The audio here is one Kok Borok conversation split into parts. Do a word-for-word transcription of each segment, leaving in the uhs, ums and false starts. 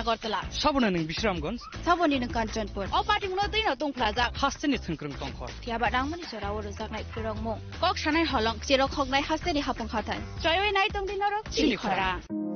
Agartala. Saboni nwng Bisramganj. Saboni nwng Kanchanpur. O patimungno twino tungphlajak. Hasteni thwngkwrwng tongkhor. Phiya ba nangmani jorao rwjaknai phwrwngmung. Kok sanai holong, cherok hoknai hasteni hapung hathai. Choiwi nai tongdi norok chini Chini khorang. Khorang.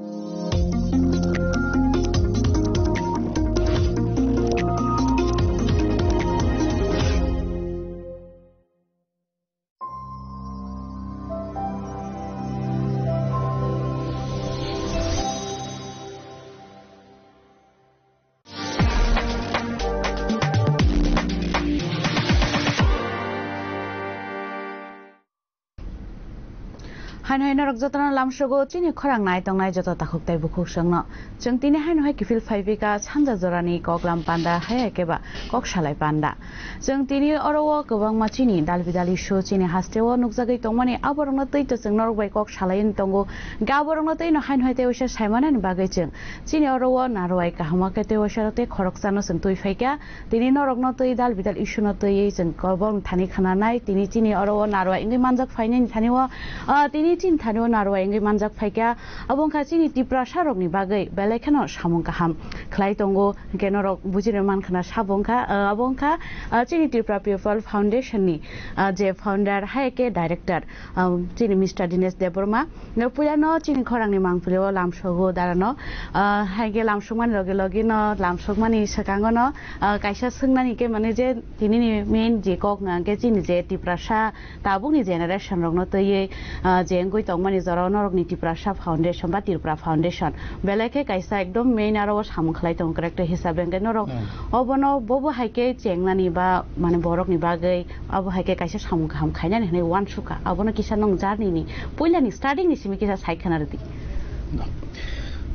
Haino haino rok jotono lamsogo chini khorang nai tongnai joto takhuk tei bukhuk songno. Chwng tini haino hai kiphil phai phi kha sanja jorani koklam panda hai hai khe ba kok salai panda. Chwng tini oro o kwbangma chini dal bidal issue chini haste o nukjagwi tongmani aborokno twi to chwng norok bai kok salai tongo. Hwnkhe aborokno twi no haino hai tei waisa saimanani bagwi chwng chini oro o narwai kaham khe tei waisa rok tei khoroksano chwng twi phai kha. Tini norokno twi dal bidal issue no twiwi chwng kobong thani khananai. Tini chini oro o narwai wngwi manjak phainani thani o, ah, tini chini thani o narwai wngwi manjak phaikha. Abo wngkha chini Tiprasa rokni bagwi belai kheno samung kaham khlai tongo. Hwnkhe norok bujina mankhana sabo wngkha, ah, abo wngkha, ah, chini Tripura People Foundation ni, ah, je founder hai khe director, ah, chini Mister Dinesh Debbarma. No puilano chini khorangni mangpili o lamsogo darano, ah, hai khe lamsokmani logi logi no lamsokmani swkango no, ah, kaisa swngnani khe mane je tinini main je kok hwnkha khe chini je Tiprasa tabukni generation rokno twiwi, ah, je wngwi tongmani jorao norokni Tiprasa Foundation ba Tripura Foundation belai khe kaisa ekdom main aro o samung khlai tongo character hisabe hwnkhe norok Hmm. obono bobo hai khe chengnani ba mane borokni bagwi abo hai khe kaisa samung kaham khainani hwnwi uansukha. Abono kisa nwng journey ni puilani starting ni simi kisa sai khna rwdi.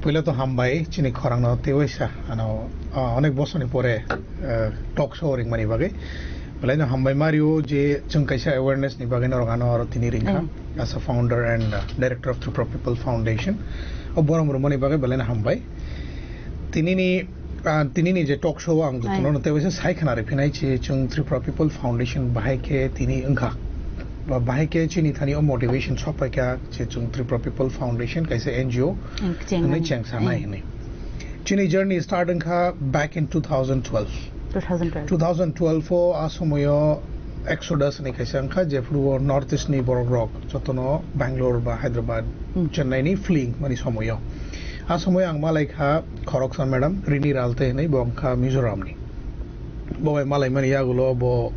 Puila to hambai chini khorangno tei waisa ano, ah, onek bosorni pore, ah, talk show ringmani bagwi. Belai no hambai mario je chwng kaisa awareness ni bagwi norok ano aro tini ringkha Hmm. as a founder and, uh, director of Tripura People Foundation. O borom rwmani bagwi belai no hambai. Tinini, ah, tinini je talk show ang jotono Ai. Tei waisa sai khna riphinai je chwng Tripura People Foundation bahai khe tini wngkha. Ba bahai khe chini thani o motivation sok pai kha je chwng Tripura People Foundation kaisa N G O Ang cheng hwnwi nani. Cheng sanai Ai. Hwnwi. Chini journey start wngkha back in two thousand twelve. Two thousand twelve. Two thousand twelve o a somoyo Exodus ni kaisa wngkha, jephuru o North East ni borok rok jotono Bangalore ba Hyderabad, Hmm. Chennai ni fleeing mani somoyo. A somoyo ang malai kha khoroksa madam Rini Ralte hinwi, bo wngkha Mizoram ni. Bo bai malai mani yagulo bo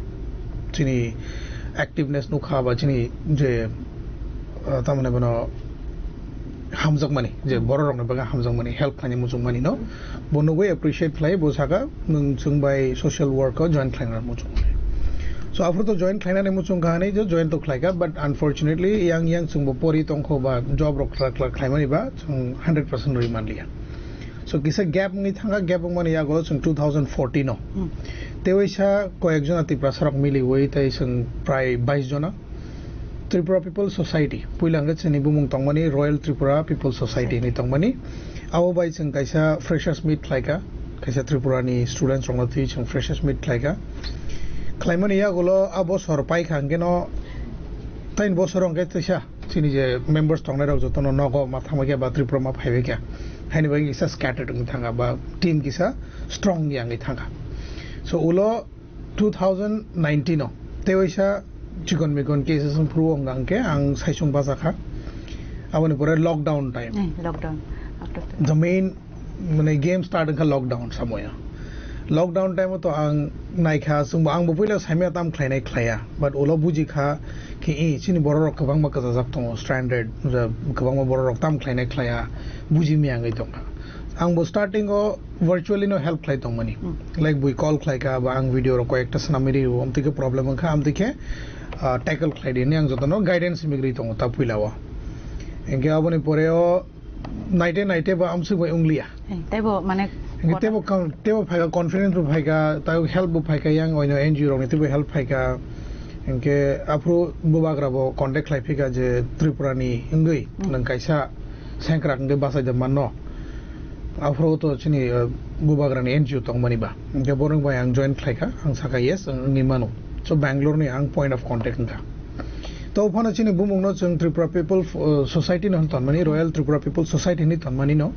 chini activeness nukha ba chini je, ah, tamoni bono hamjakmani, je borok rokni bagwi hamjakmani, help khlaina muchungmani no, bo nugwi appreciate khlai, bo saka, "Nwng chwng bai social work o join khlaina muchung." So, aphuru to join khlainani muchung kha hinwi je join to khlaikha, but unfortunately, yang yang chwngbo pori tongkho ba job rok kla-, kla-, khlaimani ba chwng hundred percent rwi manliya. So, kisa gap wngwi thangkha, gap wngmani yago chwng two thousand fourteen o. Hmm. Tei waisa koyek jona Tiprasa rok miliwi tei chwng prai bais jona. Tripura People Society, puila hwnkhe chini bumung tongmani Royal Tripura People Society hinwi tongmani. Abo bai chwng kaisa freshers meet khlaikha, kaisa Tripura ni students rokno twi chwng freshers meet khlaikha. Khlaimani yagulo a bosor paikha hwnkhe no, tain bosor hwnkhe teisa chini je members tongnai rok jotono nogo ma thangbai kha ba Tripura ma phaibai kha. Haini bagwi kisa scattered wngwi thangkha ba team kisa strong ya wngwi thangkha. So ulo two thousand nineteen o tei waisa chikon mikon cases wng phuru wng ang khe ang saisung bacha kha. Aboni pore lockdown time. Eh, lockdown. After the main, mane, game start wngkha lockdown samoya. Lockdown time o to ang naikha, chwngbo, angbo puila saimaya tam khlainai khlaiya, but ulo buji kha khe, i, chini borok rok kwbangma kwchajak tongo, stranded, kwbangma borok rok tam khlainai khlaiya, buji maya wngwi tongkha. Angbo starting o virtually no help khlai tongmani. Hmm. Like bui call khlai kha, ba ang video rok koi ekta swnamwi rio, amtwi khe problem wngkha, amtwi khe, ah, tackle khlai di hinwi ang jotono guidance migri tongo ta puila o. Hinkhe aboni pore o naite naite ba amswk bai wngliya. Eh, teibo mane Hinkhe teibo con-, teibo phaikha, confidence bo phaikha, tei help bo phaikha, yang oino N G O rokni teibo help phaikha. Hinkhe aphuru bubagra bo contact khlai phika je Tripura ni wngwi Hmm. nwng kaisa sengkrak wngwi bachai da manno. Aphuru to chini, eh, bubagra ni N G O tongmani ba. Hinkhe borok bai ang join khlaikha, ang sakha, "Yes, ang wngwi mano." So Bangalore ni ang point of contact wngkha. To phano chini bumung no chwng Tripura People, uh, Society no tonmani, Royal Tripura People Society ni tonmani no.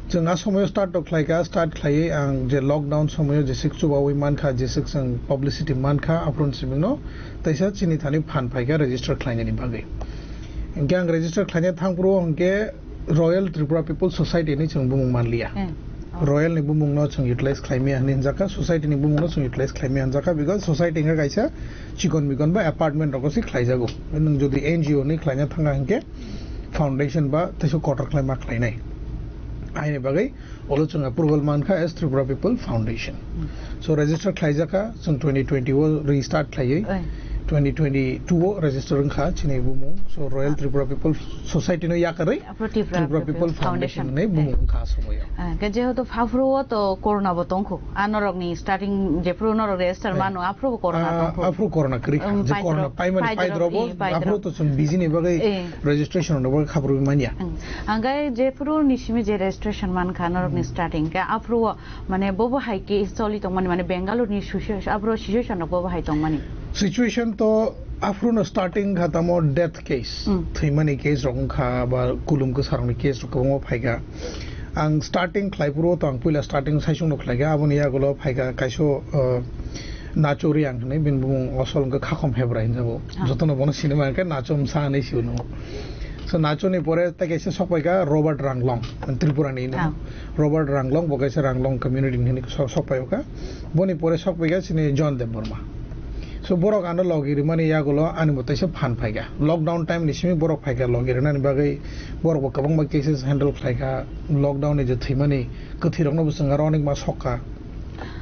Chwng a somoyo start rok khlai kha, start khlaiwi ang je lockdown somoyo jeswk chubawi mankha, jeswk chwng publicity mankha, aphuru simi no teisa chini thani phan phaikha register khlainani bagwi. Hinkhe ang register khlaina thangphuru hinkhe Royal Tripura People Society ni chwng bumung manliya. Hmm. Royal ni bumung no chwng utilize khlaimaya hinwi hinjakha, society ni bumung no chwng utilize khlaimaya hinjakha, because society wngkha kaisa chikon mikon ba apartment rogo se khlaijago. Nwng jodi N G O ni khlaina thanga hinkhe foundation ba teisa kotor khlai ma khlainai. Aini bagwi olo chwng approval mankha as Tripura People Foundation. Hmm. So register khlaijakha, chwng twenty twenty o restart khlaiwi, Oi. twenty twenty-two o register wngkha chini bumung. So Royal Ah. Tripura People Society no yakarwi Afro Tripura Tripura People People Foundation Foundation. Hinwi bumung Eh. wngkha a somoyo. Ah, ke jehetu aphuru o to corona bo tongkhu. A norokni starting jephuru norok register Eh. mano, aphuru bo corona Ah, tongkhu. aphuru corona kwrwi kha. Um, Je paidrop, corona paimani paidrop, paidrobo, eh, paidrop. aphuru to chwng busy ni bagwi Eh. registration rokno bagwi khabrwi manya. Hmm. Hingke jephuru ni simi je registration mankha norokni Hmm. starting, ke aphuru o mane bobo hai case choli tongmani, mane Bangalore ni situa-, aphuru situation rok bobo hai tongmani. Situation to aphuru no starting kha tamo death case, Hmm. thwimani case rok wngkha ba kulum kwsa rokni case rok kwbangma phaikha. Ang starting khlai phuru to ang puila starting saisung no khlaikha, aboni yagulo phaikha kaiso, uh, Nacho Reang hinwi, bini bumung asol wngkha Khakhom Hebra hinjago. Ah. Jotono bono sinima hwnkhe Nacho Msa hinwi sio nungo. So Nacho ni pore tei kaisa sokpaikha Robert Ranglong, Tripura ni no. Ah. Robert Ranglong, bo kaisa Ranglong community ni hinwi so-, sokpaikha. Boni pore sokpaikha chini John Debbarma. So borok ano logi rimani yagulo ani bo teisa phan phaikha. Lockdown time ni simi borok phaikha logi rinani bagwi, borok bo kwbangma cases handle khlaikha. Lockdown ni je thwimani kwthwi rokno bo chwng aro onek ma sokha.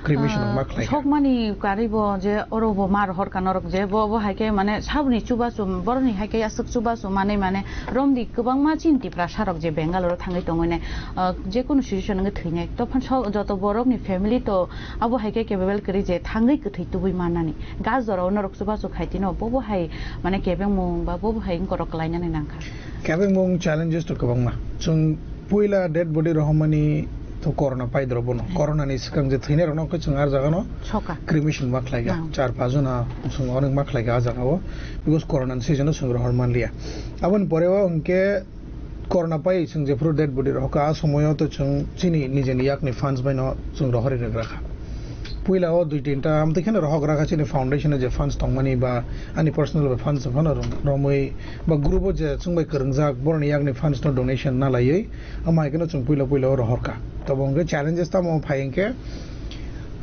Cremation Ah, ma khlai kha. Sokmani karwi bo je oro bo ma rohor ka norok je bo, bo hai khe mane saboni chubachu, boroni hai khe aswk chubachu manwi mane romdi kwbangma chini Tiprasa rok je Bangalore o thangwi tongwi nai, ah, je kunu situation wngwi thwinai. Tophon so joto borokni family to abo hai khe capable kwrwi je thangwi kwthwi tubui mannani. Ga jorao norok chubachu khai tino bo, bo hai mane kebengmung ba bo, bo hai wngkorok kwlainani nangkha. Kebengmung challenges to kwbangma. Chwng puila dead body rohormani to corona paidrobo no. Hmm. Corona ni swkang je thwinai rokno khe chwng ar jaga no Soka. Cremation ma khlai kha. Hmm. Char paanch jona chwng onek ma khlai kha a jaga o. Because corona ni season o chwng rohor manliya. Aboni pore o hwnkhe corona pai chwng jephuru dead body rohor kha, a somoyo to chwng chini nijeni yakni funds bai no chwng rohorwi rwgra kha. Puila o dui tinta amtwi kheno rohok rakha chini foundation o je funds tongmani ba ani personal bai funds phano rom-, romwi ba group o je chwng bai kwrwngjak boroni yakni funds no donation na laiwi, ama hai kheno chwng puila puila o rohor kha. Tobo hwnkhe challenges tamo phai hwnkhe,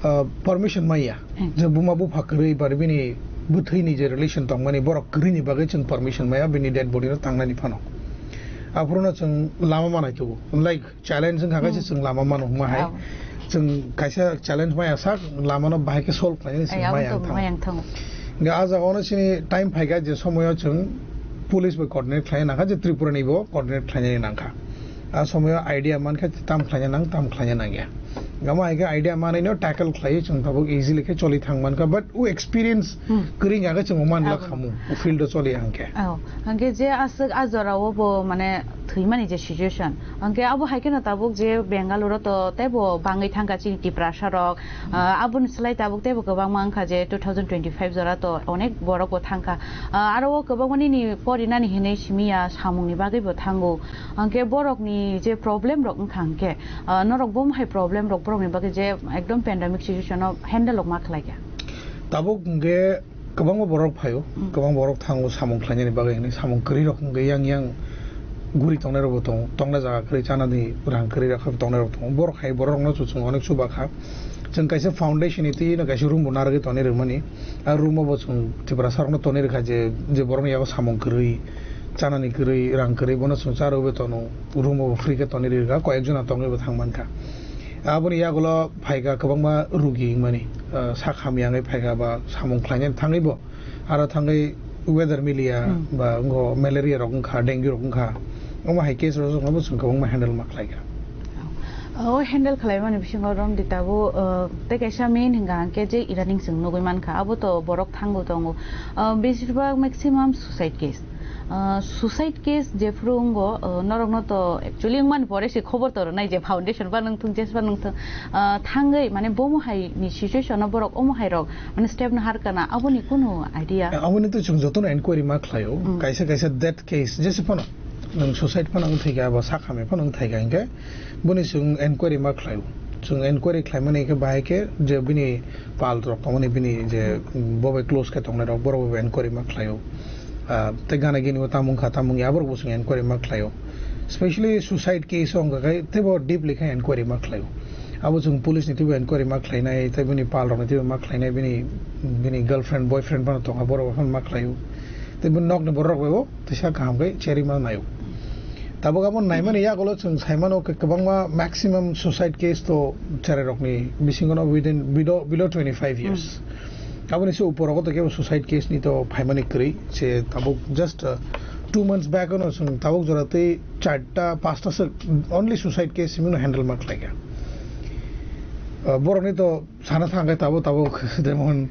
ah, permission maya. Hmm. Je buma bupha kwrwi ba bini bwthwini je relation tongmani borok kwrwini bagwi chwng permission maya bini dead body no tangnani phano. Aphuru no chwng lama manai tubu. Like, challenge wngkha kaisa Hmm. chwng lama mano hwnma hai. Ah. Chwng kaisa challenge maya sak lama no bahai khe solve khlainani chwng Ai, abo maya to ang thango. Maya ang thango. Hingke a jaga ono chini time phaikha je somoyo chwng police bai coordinate khlaina nangkha, je Tripura ni bo coordinate khlainani nangkha. A somoyo idea mankha tam khlaina nang, tam khlaina nangya. Gama hai khe idea manwi no tackle khlaiwi chwng tabuk easily khe choli thang mankha, but o experience Hmm. kwrwi hingkha khe chwng o manla Abo. khamu, o field o choli hangkhe. Oh, hingke je aswk a jora o bo mane thwimani je situation. Hingke abo hai kheno tabuk je Bangalore o to teibo bangwi thangkha chini Tiprasa rok. Ah, aboni slai tabuk teibo kwbangma wngkha je two thousand twenty-five jora to onek borok bo thangkha. Ah, aro o kwbangma nini porinani hinwi simi ya samungni bagwi bo thango. Hingke borokni je problem rok wngkha hingke, ah, norok bo hai problem rok borokni bagwi je ekdom pandemic situation o handle rok ma khlai kha? Tabuk hingke kwbangma borok phaio, Hmm. kwbang borok thango samung khlainani bagwi hinwi, samung kwrwi rok hwnkhe yang yang guri tongnai rokbo tongo, tongna jaga kwrwi, chanani rang kwrwi rok tongnai rok tongo. Borok hai borok rokno chwng onek chuba kha. Chwng kaisa foundation ni twi no kaisa room bo narwgwi tonwi rwmani. A room o bo chwng Tiprasa rokno tonwi rwkha je, je borokni yago samung kwrwi, chanani kwrwi, rang kwrwi bono chwng cha rwgwi tono. Room o bo free khe tonwi rwkha, koyek jona tongwi bo thang mankha. Aboni yagulo phaikha kwbangma rugi wngmani, ah, sak hamya wngwi phaikha ba samung khlainani thangwi bo. Aro thangwi weather miliya Hmm. ba wngkha malaria rok wngkha, dengue rok wngkha, omo hai case rok wngkha bo chwng kwbangma handle ma khlaikha. O handle khlaimani bisingo romdi tabuk, uh, tei kaisa main hwnka hwnkhe je idaning chwng nugwi mankha, abo to borok thango tongo, uh, beshirbak maximum suicide case. Uh, suicide case jephru wngo, uh, norokno to actually wngmani pore se khobor to rwnai je foundation ba nwngthung, jesba nwngthung, uh, thangwi mane bomo hai ni situation o borok omo hai rok mane step no harkana, aboni kunu idea? Aboni to chwng jotono enquiry ma khlaio. Mm. Kaisa kaisa death case jese phano Nwng suicide phano wng thai kha, abo sak hamya phano wng thai kha, hinkhe boni chwng enquiry ma khlaio. Chwng enquiry khlaimani khe bahai khe je bini pal rok tongmani, bini je, mm, bo bai close khe tongnai rok, borok bai enquiry ma khlaio. Ah, tei gana gini bo tamung kha, tamung ya, borok bo chwng enquiry ma khlaio. Specially suicide case wng kha khe teibo deeply khe enquiry ma khlaio. Abo chwng police ni teibo enquiry ma khlainai, tei bini pal rok ni teibo ma khlainai, bini, bini girlfriend, boyfriend phano tongkha, borok bai phano ma khlaio. Tei bini nok ni borok rok bai bo teisa kaham khe cherwi ma naio. Tabuk abo naimani yagulo chwng saimano khe kwbangma maximum suicide case to cherai rokni bisingo no within below, below twenty five years. Aboni se upor rogo to kebo suicide case ni to phaimani kwrwi se tabuk just, uh, two months back ono chwng tabuk jora tei charta pasta se only suicide case simi no handle ma khlaikha. Uh, borokni to sana thangkhe tabuk tabuk jemon,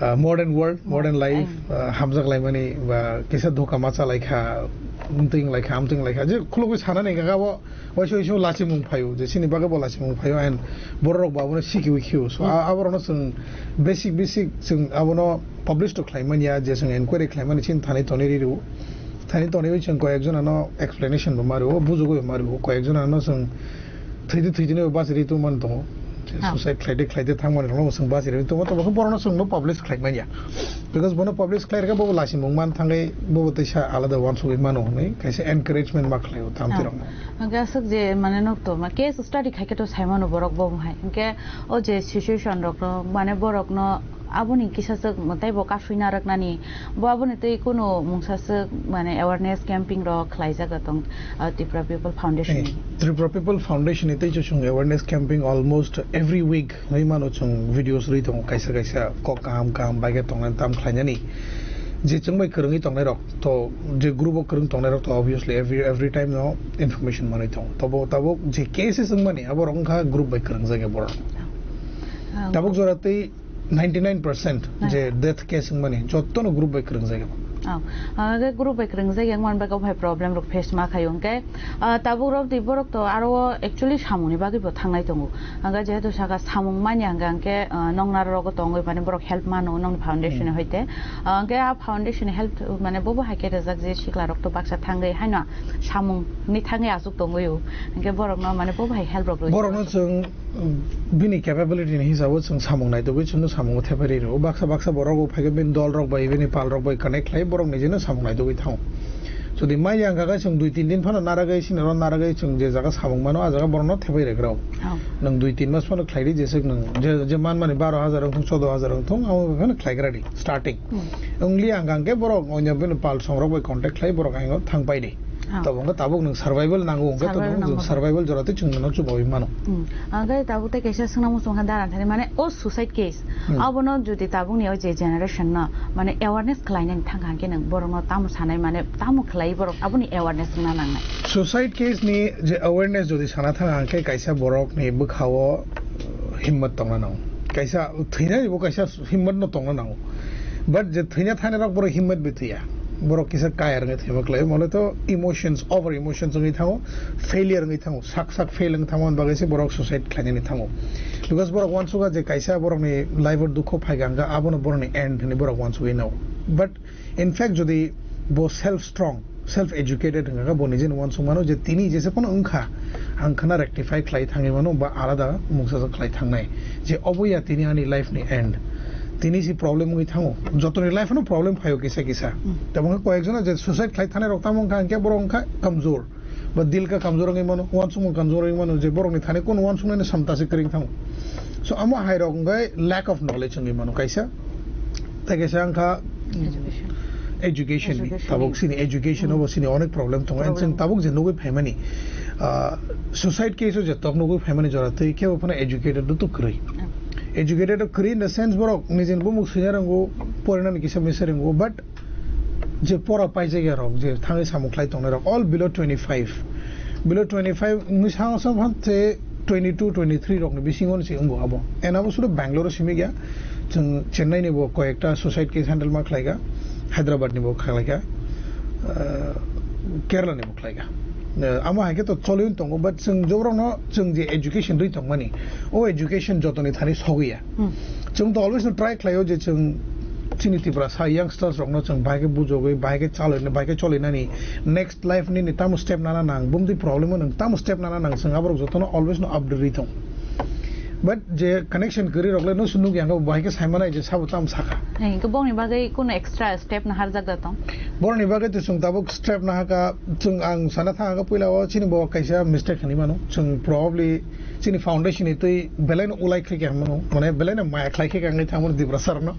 uh, modern world, modern life, uh, hamjak laimani ba kisa dhoka ma chalai kha, amtwing lai kha, amtwing lai kha, je khulugwi sana ni gaga bo waisa waisa lachimung phaio, je chini bagwi bo lachimung phaio, and borok rok bo abono sikiwi khio. So, a-, aborokno chwng basic, basic chwng abono publish to khlai manya, je chwng enquiry khlai mani chini thani tonwi rw. Thani tonwi chwng koi ekjon ano explanation bo ma rw, bujugwi bo ma rw, koi ekjon ano chwng thwidi thwidi no bachiri tongmani tongo. Suicide khlaide khlaide thangmani rokno chwng bachiri tongma tongo, borokno chwng bo publish khlai manya. Because bono publish khlai rwkha, bobo lachimung man thangwi, bobo teisa alada uansugwi mano hwnwi kaisa encouragement ma khlaio tamtwi rokno. Hwnkhe aswk je mane nok to ma case study khai khe to sai mano borok bo hai. Hwnkhe o je situation rokno mane borokno aboni kisa swk teibo kasui narwknani bo aboni tei kunu mungsa swk mane awareness camping rok khlai jaga tong, ah, Tripura People Foundation ni. Tripura People Foundation ni tei chwng awareness camping almost every week Nai mano chwng videos rwi tongo kaisa kaisa kok kaham kaham bai khe tongnai tam khlainani. Je chwng bai kwrwngwi tongnai rok to, je group o kwrwng tongnai rok to obviously every, every time no information manwi tongo. Tobo tabuk je cases wngmani abo rok wngkha group bai kwrwngjak ya borok. Ah, tabuk jora tei ninety nine percent je death case wngmani jotto no group bai kwrwngjak ya. Oh, ah, hwnkhe group bai kwrwngjak ya wngmani bagwi bo hai problem rok face ma khaio hwnkhe, ah, tabuk rok tei borok to aro actually samungni bagwi bo thangnai tongo. Hwnkhe jehetu saka samung manya hwnkhe, hwnkhe, ah, nong naro rogo tongwi mane borok help mano nongni foundation ni hoite. Ah, hwnkhe a foundation ni help mane bobo hai khe rwjak je sikla rok to baksa thangwi haino samung ni thangwi aswk tongwi o. Hwnkhe borok no mane bobo hai help rok rwui borok no chwng, um, bini capability ni hisabo chwng samung naitugwi chwngno samungo thepai rwi rwo. Baksa baksa borok bo phai khe bini dol rok bai, bini pal rok bai connect khlai borok nijino samung naitugwi thango. Jodi maya wngkha khe chwng dui tin din phano naragwi, sinaro naragwi chwng je jaga samung mano, a jaga borokno thepai rwkra o. Oh. Nwng dui tin mas phano khlai di, jeswk nwng je, je manmani baro hajar wngthung, chodo hajar wngthung, abo phano khlai gra di, starting. Hmm. Wngli ang khe borok onyo bini pal songrok bai contact khlai, borok ayang thang pai di. Oh. Tabuk wngkha tabuk nwng survival nango, wngkha tabuk survival nango. Survival jora tei chwng nwngno chubaui mano. Hmm. Ang khe tabuk tei kaisa swngna muchung kha dara thani, mane o suicide case. Hmm. Abono jodi tabukni o je generation no mane awareness khlainani thang kha hwnkhe nwng borokno tamo sanai mane tamo khlai borok aboni awareness wngna nangnai? Suicide case ni je awareness jodi sana thang kha hwnkhe kaisa borokni bwkhao himmat tongna nango. Kaisa thwinani bo kaisa himmat no tongna nango. But je thwina thani rok borok himmat bi thwiya. Borok kisa kaya rwngwi thwima kwlai. Mole to emotions, over emotions wngwi thango, failure wngwi thango, sak sak fail wngwi thango, ani bagwi se borok suicide khlainani thango. Because borok uansukha je kaisa borokni life o dukho phai kha, hwnkhe abono borokni end hinwi borok uansugwi nao. But in fact, jodi bo self strong, self educated wngkha khe, bo nijeni uansuk mano je tini jese phano wngkha, ang khna rectify khlai thangwi mano ba alada mungsa khlai thangnai, je obo ya tini ani life ni end. Tini si problem wngwi thango, jotoni life no problem phaio kisa kisa. Hmm. Tamo khe koyek jona je suicide khlai thanai rok tamo wngkha, hwnkhe borok wngkha kamjor. Ba dil ka kamjor wngwi mano, uansukmung kamjor wngwi mano, je borokni thani kunu uansuknani samta se kwrwi thango. So, amo hai rok wngkha lack of knowledge wngwi mano kaisa. Tei kaisa wngkha, mm, education. Education ni. Education tabuk ni. Sini education, hmm, obo sini onek problem tongo. And problem. Chwng tabuk je nugwi phaimani, ah, suicide case o je tok nugwi phaimani jora twi khe bo phano educated do to kwrwi. Hmm. Educated do kwrwi in the sense borok nijini bumung swina rwngo, porinani kisa misa rwngo, but je pora paijak ya rok, je thangwi samung khlai tongnai rok, all below twenty five. Below twenty five wngwi sang sang phan te twenty two, twenty three rokni bisingo se wngo abo. And abo sudu Bangalore o simi ya, chwng Chennai ni bo koyekta suicide case handle ma khlai kha, Hyderabad ni bo khlai kha, ah, Kerala ni bo khlai kha. Ah, amo hai khe to choliwi tongo, but chwng joborokno chwng je education rwi tongmani, o education jotoni thani sogwi ya. Hmm. Chwng to always no try khlaio je chwng Chini Tiprasa youngsters rokno chwng bahai khe bujogwi, bahai khe chalwi, bahai khe cholinani, next life nini tamo step nana nang, bumdi problem o nwng tamo step nana nang, chwng aborok jotono always no update rwi tong. But je connection kwrwi rok le no se nukya, bahai khe sai manai je sabo tamo sakha. Hingke bongni bagwi kuno extra step naharjak da tong? Borokni bagwi to chwng tabuk step nahaka, chwng ang sana thangaka puila o chini bo kaisa mistake hinwi mano. Chwng probably chini foundation ni twi belai no ulai khlai khe mano, mane belai no maya khlai khe ang thangmano Tiprasa rokno.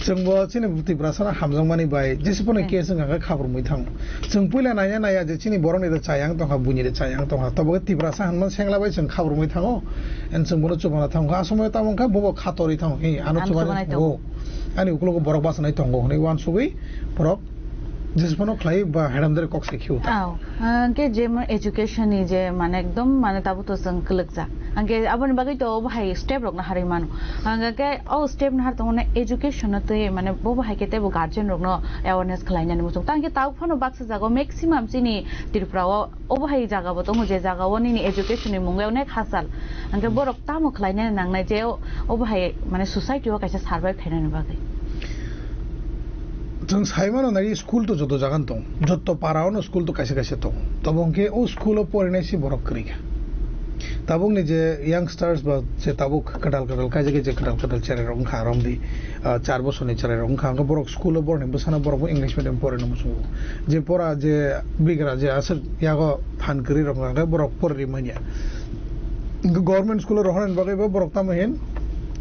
Chwng bo chini Tiprasa no hamjakmani bai jese phano Hmm. case wngkha khe khabrumwi thango. Chwng puila naiya naiya je chini borokni de chayang tongkha, buini de chayang tongkha. Tobo khe Tiprasa hinma sengla bai chwng khabrumwi thango. And chwng bono chubana thango. A somoyo tamo wngkha bobo khatorwi thango. He, ano Ano chubani chubanai thango. Thango. Ani ukologo borok bachanai tongo hinwi uansugwi borok jese phano khlai ba heramdari kok sai khiyo ta. Aw, hwnkhe je mo education ni je mane ekdom mane tabuk to chwng kwlwkjak. Hwnkhe aboni bagwi to obo hai step rok naharwi mano. Hwnkhe o step nahar tongmani education no twi mane bobo hai khe teibo guardian rokno awareness khlainani muchung. Ta hwnkhe tabuk phano baksa jaga o maximum chini Tripura o obo hai jaga bo tongo je jaga o nini education ni mungwi onek hachal. Hwnkhe borok tamo khlainani nangnai je o-, obo hai mane society o kaisa survive khainani bagwi. Chwng sai mano nai school to joto jaga tong, joto para ono school to kaisa kaisa tong. Tabo hwnkhe o school o porinai si borok kwrwi kha. Tabuk ni je youngsters ba je tabuk kwtal kwtal kaisa kaisa kwtal kwtal cherai rok wngkha romdi, ah, char bosor ni cherai rok wngkha, hwnkhe borok school o borok ni bwsano borok bo English medium porino muchungo. Je pora je bigra je aswk yago phan kwrwi rok hwnkha, hwnkhe borok poriri manya. Hwnkhe government school o rohornani bagwi bo borok tamo hin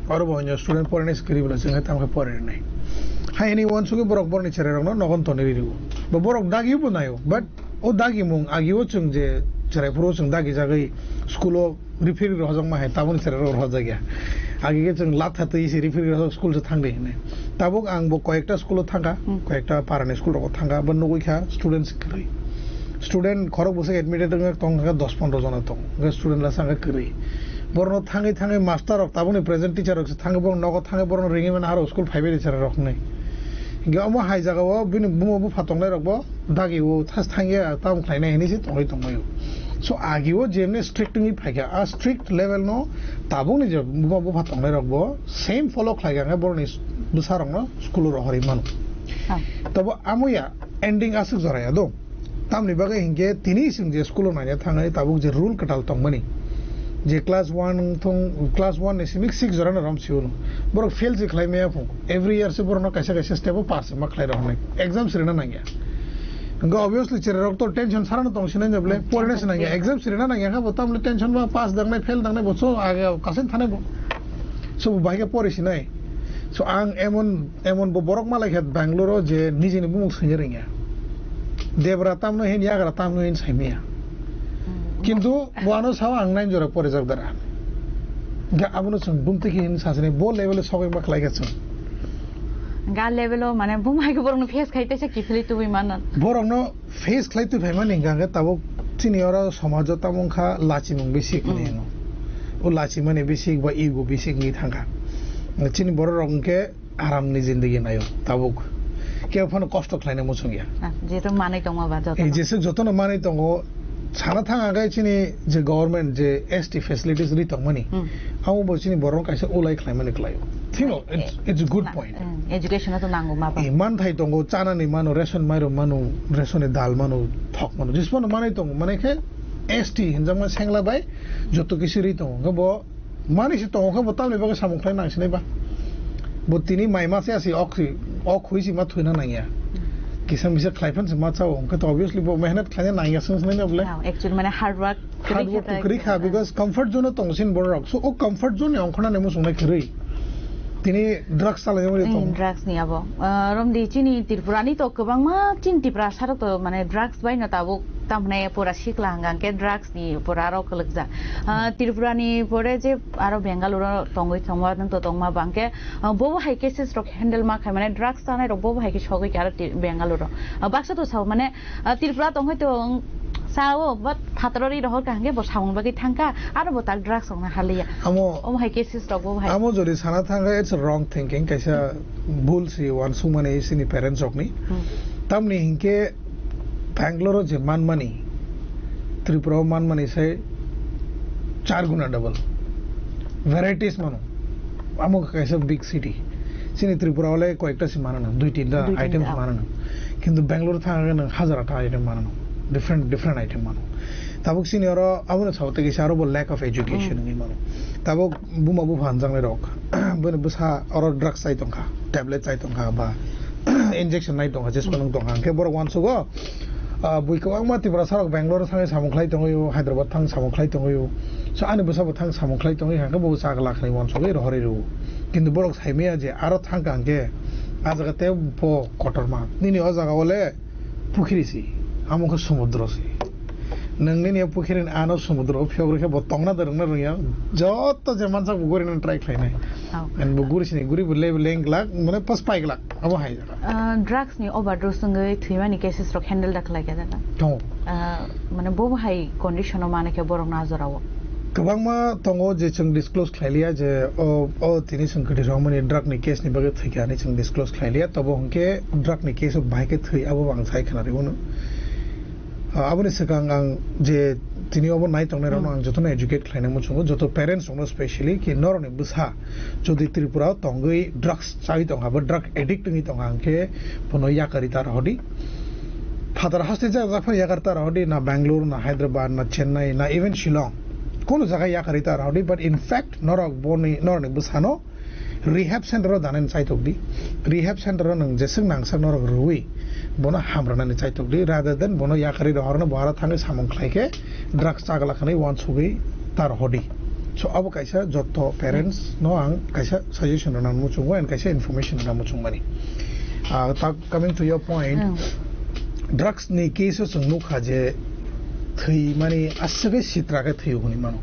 oro bo hwnyo student porinai se kwrwi bwla chwng hai tamo khe poririnai. Hai hwnwi uansugwi borok borokni cherai rokno nogon tonwi rw-, rwo. Bo borok dagi bo naio, but o dagimung agi o chwng je cherai phuru chwng dagi jagwi school o referee rohorjakma hai taboni cherai rok rohorjakya. Agi khe chwng latha twi se referee rohorjak school se thangdi hinwi. Tabuk ang bo koyekta school o thangkha, Hmm. koyekta parani school rogo thangkha, bo nugwi kha students kwrwi. Student khorok bwswk admitted wngkha tong kha dos pondro jona tong, hwnkhe student lasa hwnkhe kwrwi. Borokno thangwi thangwi master rok tabukni present teacher rok se thangwi borok nogo thangwi borokno ringwi mano aro school phaibai di cherai rok hinwi. Hwnkhe omo hai jaga o bini buma bupha tongnai rok bo dagi o thas thangya tamo khlainai hinwi se tongwi tongmai o. So agi o jemni strict wngwi phaikha a strict level no tabukni je buma bupha tongnai rok bo same follow khlai kha hwnkhe borokni bwsa rokno school o rohorwi mano. Ah. Tabo amo ya ending aswk jora ya do. Tamni bagwi hinkhe tini chwng je school o naina thangwi tabuk je rule kwtal tongmani, je class one thung, class one ni simi six jora no rom si uno. Borok fail se khlai maya phung. Every year se borok no kaisa kaisa step o pass ma khlai rok nai. Exam se rina nangya. Hwnkhe obviously cherai rok to tension sarano tong sinai bole. Hmm, porina se tension nangya, free. Exam se rina nangya kha bo tamle tension ba pass dangnai, fail dangnai bo so age kasen thanai bo. So bo bahai khe pori sinai. So ang emon Emon bo borok malai kha Bangalore o je nijini bumung swinya rwngya. Debra tamno hin yagra tamno hin saimaya. Hmm. Kintu bo ano sao ang nine jora porijak dara. Ga abono chwng bumtwi khe hin sasini bo level o sogwi ma khlai kha chwng. Ga level o mane bumai khe borokno face khai teisa kiphilwi tubui manan. Borokno face khlai twi phaimani hwnkha khe tabuk chini oro somajo tamo wngkha lachimung bisik hinwi Hmm. ano. O lachimani bisik ba ego bisik wngwi thangkha. Chini borok rok hwnkhe aramni zindagi naio tabuk. Kebo phano kosto khlaina muchungya. Ah, jehetu manwi tongma ba jotono. Eh, jeswk jotono manwi tongo, sana thang hwnkhe chini je government je S T facilities ri tongmani, Hmm. amo bo chini borok kaisa ulai khlaimani khlaio. Thino, Eh, it's, it's a good na, point. Hmm, education to nango ma ba. Eh, manthai tongo, chanani mano, ration mairum mano, ration ni dal mano, thok mano. Jesmano manwi tongo, mane khe S T hinjakma sengla bai joto kisi ri tongo. Hwnkhe bo Mani se tongo khe bo tamni bagwi samung khlai nang sinai ba? Bo tini mai ma se asi ok si, ok hui si ma thuina nangya. Kisa misa khlai phan se ma chao, hwnkhe to obviously bo mehnat khlaina nangya swng sinai na bole. Ah, actually mane hard work Hard work to kwrwi kha, because comfort zone o tong sin borok. So o comfort zone ni ongkhorna ni muchung nai kwrwi. Tini drugs chalai wngwi Hmm, tong. Drugs ni abo. Ah, romdi chini Tripura ni to kwbangma chini Tripura sarok to mane drugs bai no tabuk tamhne pura sikla hwnkha hwnkhe drugs ni pura aro kwlwkjak. Ah, Tripura ni pore je aro Bengaluru tongwi thangma nwng to tongma bangkhe, ah, bobo hai cases rok handle ma khai mane drugs chanai rok bobo hai khe sogwi khe aro Ti-, Bengaluru. Ah, baksa to sao mane, ah, Tripura tongwi to, um, sao but phataro ri rohor ka hwnkhe bo samung bagwi thangkha aro bo tak drugs rok na haliya. Amo, omo hai cases rok bobo hai. Amo jodi sana thangkha it's a wrong thinking, kaisa bul si uansukmani chini parents rokni. Hmm. Tamni hinkhe Bangalore o je manmani, Tripura o manmani sai char guna double. Varieties mano. Amo kaisa big city. Chini Tripura o le koyekta se mano nang, dui tinta Dui item tinta. se mano nang. Kintu Bangalore thang khe nang hajar atta item mano nang. Different, different item mano. Tabuk chini oro abono sabo tei kisa aro bo lack of education Hmm. wngwi mano. Tabuk buma bupha hanjaknai rok, bini bwsa oro drugs chai tongkha, tablet chai tongkha ba injection nai tongkha, jespa nung tongkha. Hwnkhe borok uansugo, ah, bui kwbangma Tiprasa rok Bangalore thangwi samung khlai tongwi o, Hyderabad thang samung khlai tongwi o. So ani bwsa bo thang samung khlai tongwi hwnkhe bo chak lakhnai uansugwi rohorwi rwo. Kintu borok saimaya je aro thangkha hwnkhe ah jaga tei bo kotorma. Nini o jaga o le pukhiri si, amo khe sumudro si. Nwng nini o pukhiri ni ano sumudro o phiyok rwkhe bo tongna da rwngna rwngya. Joto je mansak bo guri nang try khlainai. Oh. And bo guri sini guri bo le leng glak, mane pas pai glak. Abo hai jaga. Ah, drugs ni overdose wngwi thwimani cases rok handle da khlai kha jaga. Tongo. Ah, mane bo hai condition o mane khe borok na jora o. Kwbangma tongo je chwng disclose khlai liya je o, o tini chwng kwthwi rwmani drug ni case ni bagwi thwi kha hinwi chwng disclose khlai liya. Tobo hwnkhe drug ni case o bahai khe thwi abo ang sai khna rw uno. Ah, aboni swkang ang je tini obo nai tongnai rokno Hmm. ang jotono educate khlaina muchungo, joto parents rokno specially ki norokni bwsa jodi Tripura o tongwi drugs chawi tongkha ba drug addict wngwi tongkha hwnkhe bono yakarwi ta rohordi. Phatar haste jak jak phano yakarwi ta rohordi, na Bangalore, na Hyderabad, na Chennai, na even Shillong. Kono jaga yakarwi ta rohordi, but in fact norok boni, norokni bwsano rehab center o danani chaitok di. Rehab center o nwng jeswk nangsak norok rwui bono hamrwnani chaitok di, rather than bono yakarwi rohorno bo aro thangwi samung khlai khe drugs chagla khanwi uansugwi ta rohordi. So abo kaisa jotto parents no ang kaisa suggestion rwna muchungo and kaisa information rwna muchungmani. Ah, ta coming to your point, Hmm. drugs ni case o chwng nukha je thwi mani aswk sitra khe thwi hwnwi mano.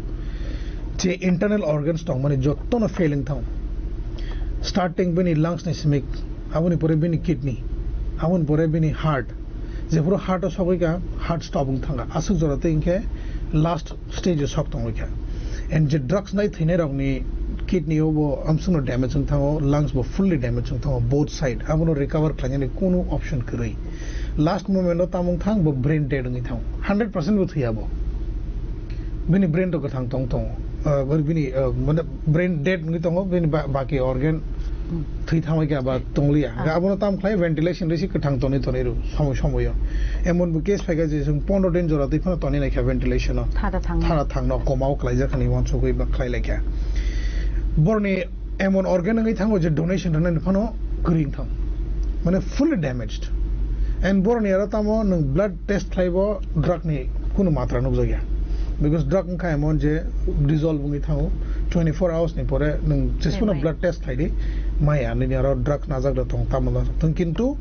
Je internal organs tong mani jotto no fail wng thango. Starting bini lungs ni simi, aboni pore bini kidney, aboni pore bini heart. Jephuru heart o sogwi kha, heart stop wng thangkha. Aswk jora tei hinkhe last stage o sok tongwi kha. And je drugs nai thwinai rokni kidney o bo amswkno damage wng thango, lungs bo fully damage wng thango, both side. Abono recover khlainani kunu option kwrwi. Last moment o tamo wng thang bo brain dead wngwi thango. Hundred percent bo thwiya bo. Bini brain to kwthang tong tongo. Ah, bini, ah, mane brain dead wngwi tongo, bini ba-, baki organ Hmm. thwi thangwi kha ba tongliya. Ah. Abono tam khlai ventilation risi kwthang tonwi tonwi rw somoi somoio. Emon bo case phaikha je chwng pondro din jora twi phano tonwi naikha ventilation o. Thada thangno. Thada thangno, coma o klaijak hinwi uansugwi ba khlai laikha. Boroni emon organ wngwi thango je donation rwnani phano kwrwi wng thang. Mane fully damaged. And boroni aro tamo nwng blood test khlaibo drug ni kunu matra nukjakya. Because drug wngkha emon je dissolve wngwi thango, twenty-four hours ni pore nwng jesphano Tei mai. blood test khlaidi, maya nini aro drug najak da tong, tamo najak tong. Kintu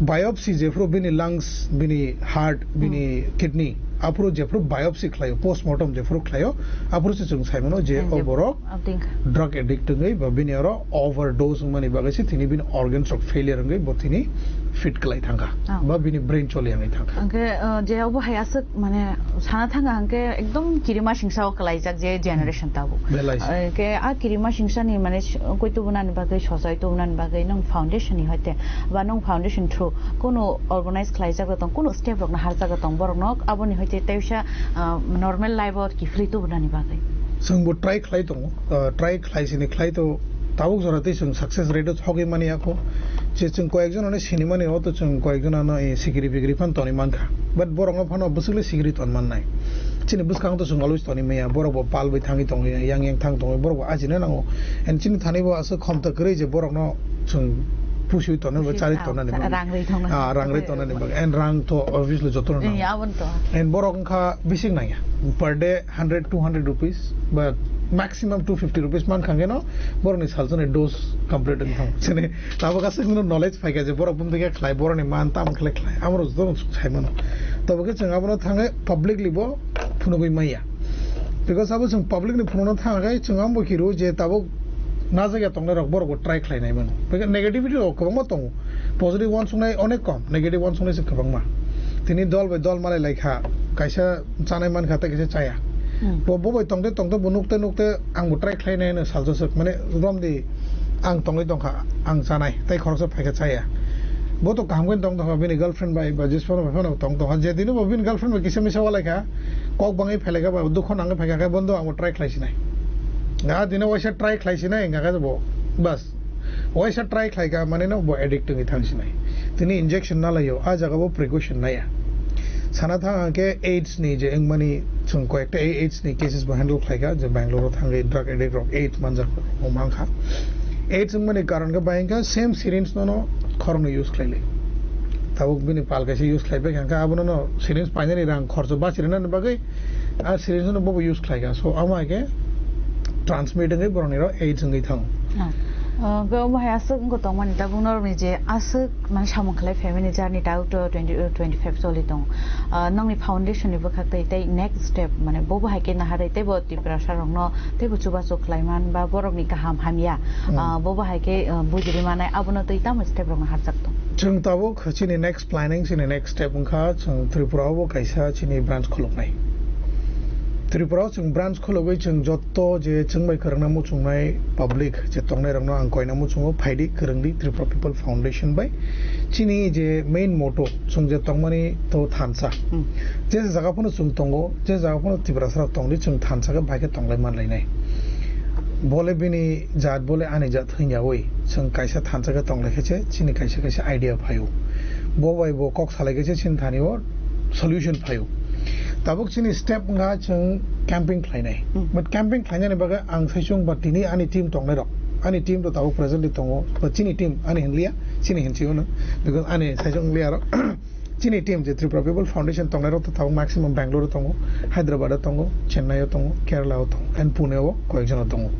biopsy jephuru bini lungs, bini heart, bini Hmm. kidney, aphuru jephuru biopsy khlaio, postmortem jephuru khlaio, aphuru se chwng saimano je Thank o you. borok Abdi wngkha. drug addict wngwi ba bini aro overdose wngmani bagwi se tini bini organs rok failure wngwi bo tini fit kwlai thangkha. Oh. Ba bini brain choli wngwi thangkha. Hwnkhe, uh, je obo hai aswk mane sana thangkha hwnkhe ekdom kirima singsa o kwlaijak je generation tabuk. Belai se. Uh, hwnkhe a kirima singsa ni mane s-, koi tubunani bagwi, sojai tubunani bagwi nwng foundation ni hoite ba nwng foundation through kunu organize khlaijak tong, kunu step rok naharjak tong borok nok aboni hoite teisa, uh, normal life o kiphilwi tubunani bagwi. Chwng bo try khlai tongo, uh, try khlai sini khlai to tabuk jora tei chwng success rate o thogwi mani yakho. Je chwng koyek jon ani sinimani o to chwng koyek jon ano, eh, sikiri pikiri phan toni mankha. But borok no phano bwswk le sikiri ton mannai. Chini bwskang to chwng always toni maya. Borok bo pal bai thangwi tongo, yang yang thang tongo, borok bo ajina nango. And chini thani bo aswk khomta kwrwi je borok no chwng pusi tonna ba chari tonna ni bagwi. Rang rwi tonna ni bagwi. Ah, rang rwi tonna ni bagwi. And rang to obviously joto no nango. Eh, abon to. And borok wngkha bising nangya. Per day hundred, two hundred rupees, ba maximum two fifty rupees man khangeno borok ni salsa ni dose complete wng thang. Chini tabo kaisa no knowledge phaikha je borok bumtwi khe khlai, borok ni man tam khlai khlai. Amro joto no sai mano. Tabo khe chwng abono thangwi publicly bo phunugwi maya. Because abo chwng public ni phunukna thang khe chwng amo bo kiro je tabuk najagya tongnai rok borok bo try khlai nai mano. Beke negativity rok kwbangma tongo. Positive uansuknai onek kom, negative uansuknai se kwbangma. Tini dol bai dol malai lai kha, kaisa chanai man kha tei kaisa chaya. Hmm. Bo, bo bai tongte tongte bo nukte nukte ang bo try khlai nai hwnwi salsa swk. Mane romdi ang tongwi tongkha, ang chanai, tei khoroksa phaikha chaya. Bo to kaham khe tong tongkha bini girlfriend bai ba jisphano bai phano tong tongkha. Je dino bo bini girlfriend bai kisa misa walai kha, kok bangwi phailai kha ba dukho nangwi phaikha khe bondo ang bo try khlai sinai. Ga dino waisa try khlai sinai hwnkha khe bo bas. Waisa try khlaika, mane no bo addict wngwi thangsinai. Tini injection nalaio, a jaga bo precaution naya. Sana thang hwnkhe AIDS ni je wngmani, chwng koyekta AIDS ni cases bo handle khlaika, je Bangalore o thangwi drug addict rok AIDS manjak rok mankha. AIDS wngmani karon khe bai wngkha same syringe no no khoroknwi use khlailai. Tabuk bini pal kaisa use khlaipai kha, abono no syringe painani rang khorcho bachirina bagwi a syringe no bobo use khlaika. So amo hai khe transmit wngwi borokni ro AIDS wngwi thango. Ah. Ah, bo omo hai aswk wngkha tongmani tabuk norokni je aswk mane samung khlai family journey tabuk to twenty, twenty five choli tong. Ah, nokni foundation ni bwkhak tei, tei next step mane bo bo hai khe naharwi tei bo Tiprasa rokno tei bo chubachu khlai man ba borokni kaham hamya. Hmm. Ah, bo bo hai khe, ah, bujiri manai abono tei tamo step rokno harjak tong. Chwng tabuk chini next planning, chini next step wngkha chwng Tripura o bo kaisa chini branch khuluknai. Tripura o chwng branch khulugwi chwng jotto je chwng bai kwrwngna muchungnai public je tongnai rokno ang koina muchungo, phaidi kwrwngdi Tripura People Foundation bai. Chini je main motto chwng je tongmani to thansa. Hmm. Je jaga phano chwng tongo, je jaga phano Tiprasa rok tongdi chwng thansa khe bai khe tonglai manlainai. Bole bini jat bole ani jat hwnyawi chwng kaisa thansa khe tonglai khe se chini kaisa kaisa idea phaio. Bo bai bo kok salai khe se chini thani o solution phaio. Tabuk chini step wngkha chwng camping khlainai. Hmm. But camping khlainani bagwi ang saichung ba tini ani team tongnai rok. Ani team to tabuk presently tongo. But chini team ani hinliya, chini hinchi uno. Because ani saichung liya rok. Chini team je Tripura People Foundation tongnai rok to tabuk maximum Bangalore o tongo, Hyderabad o tongo, Chennai o tongo, Kerala o tongo, and Pune o koyek jona tongo.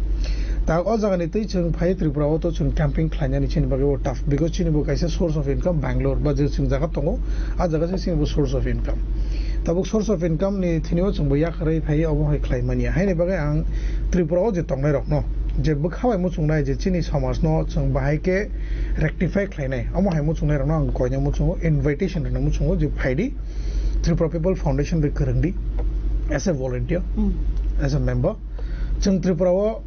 Ta o jaga ni twi chwng phai Tripura o to chwng camping khlainani chini bagwi bo tough, because chini bo kaisa source of income Bangalore ba je chwng jaga tongo, a jaga se chini bo source of income. Tabuk source of income ni thini o chwng bo yakarwi phai obo hai khlai manya. Haini bagwi ang Tripura o je tongnai rok no je bwkha bai muchungnai je chini somaj no chwng bahai khe rectify khlainai. Omo hai muchungnai rokno ang koina muchungo, invitation rwna muchungo je phaidi Tripura People Foundation bai kwrwngdi as a volunteer, Hmm. as a member. Chwng Tripura o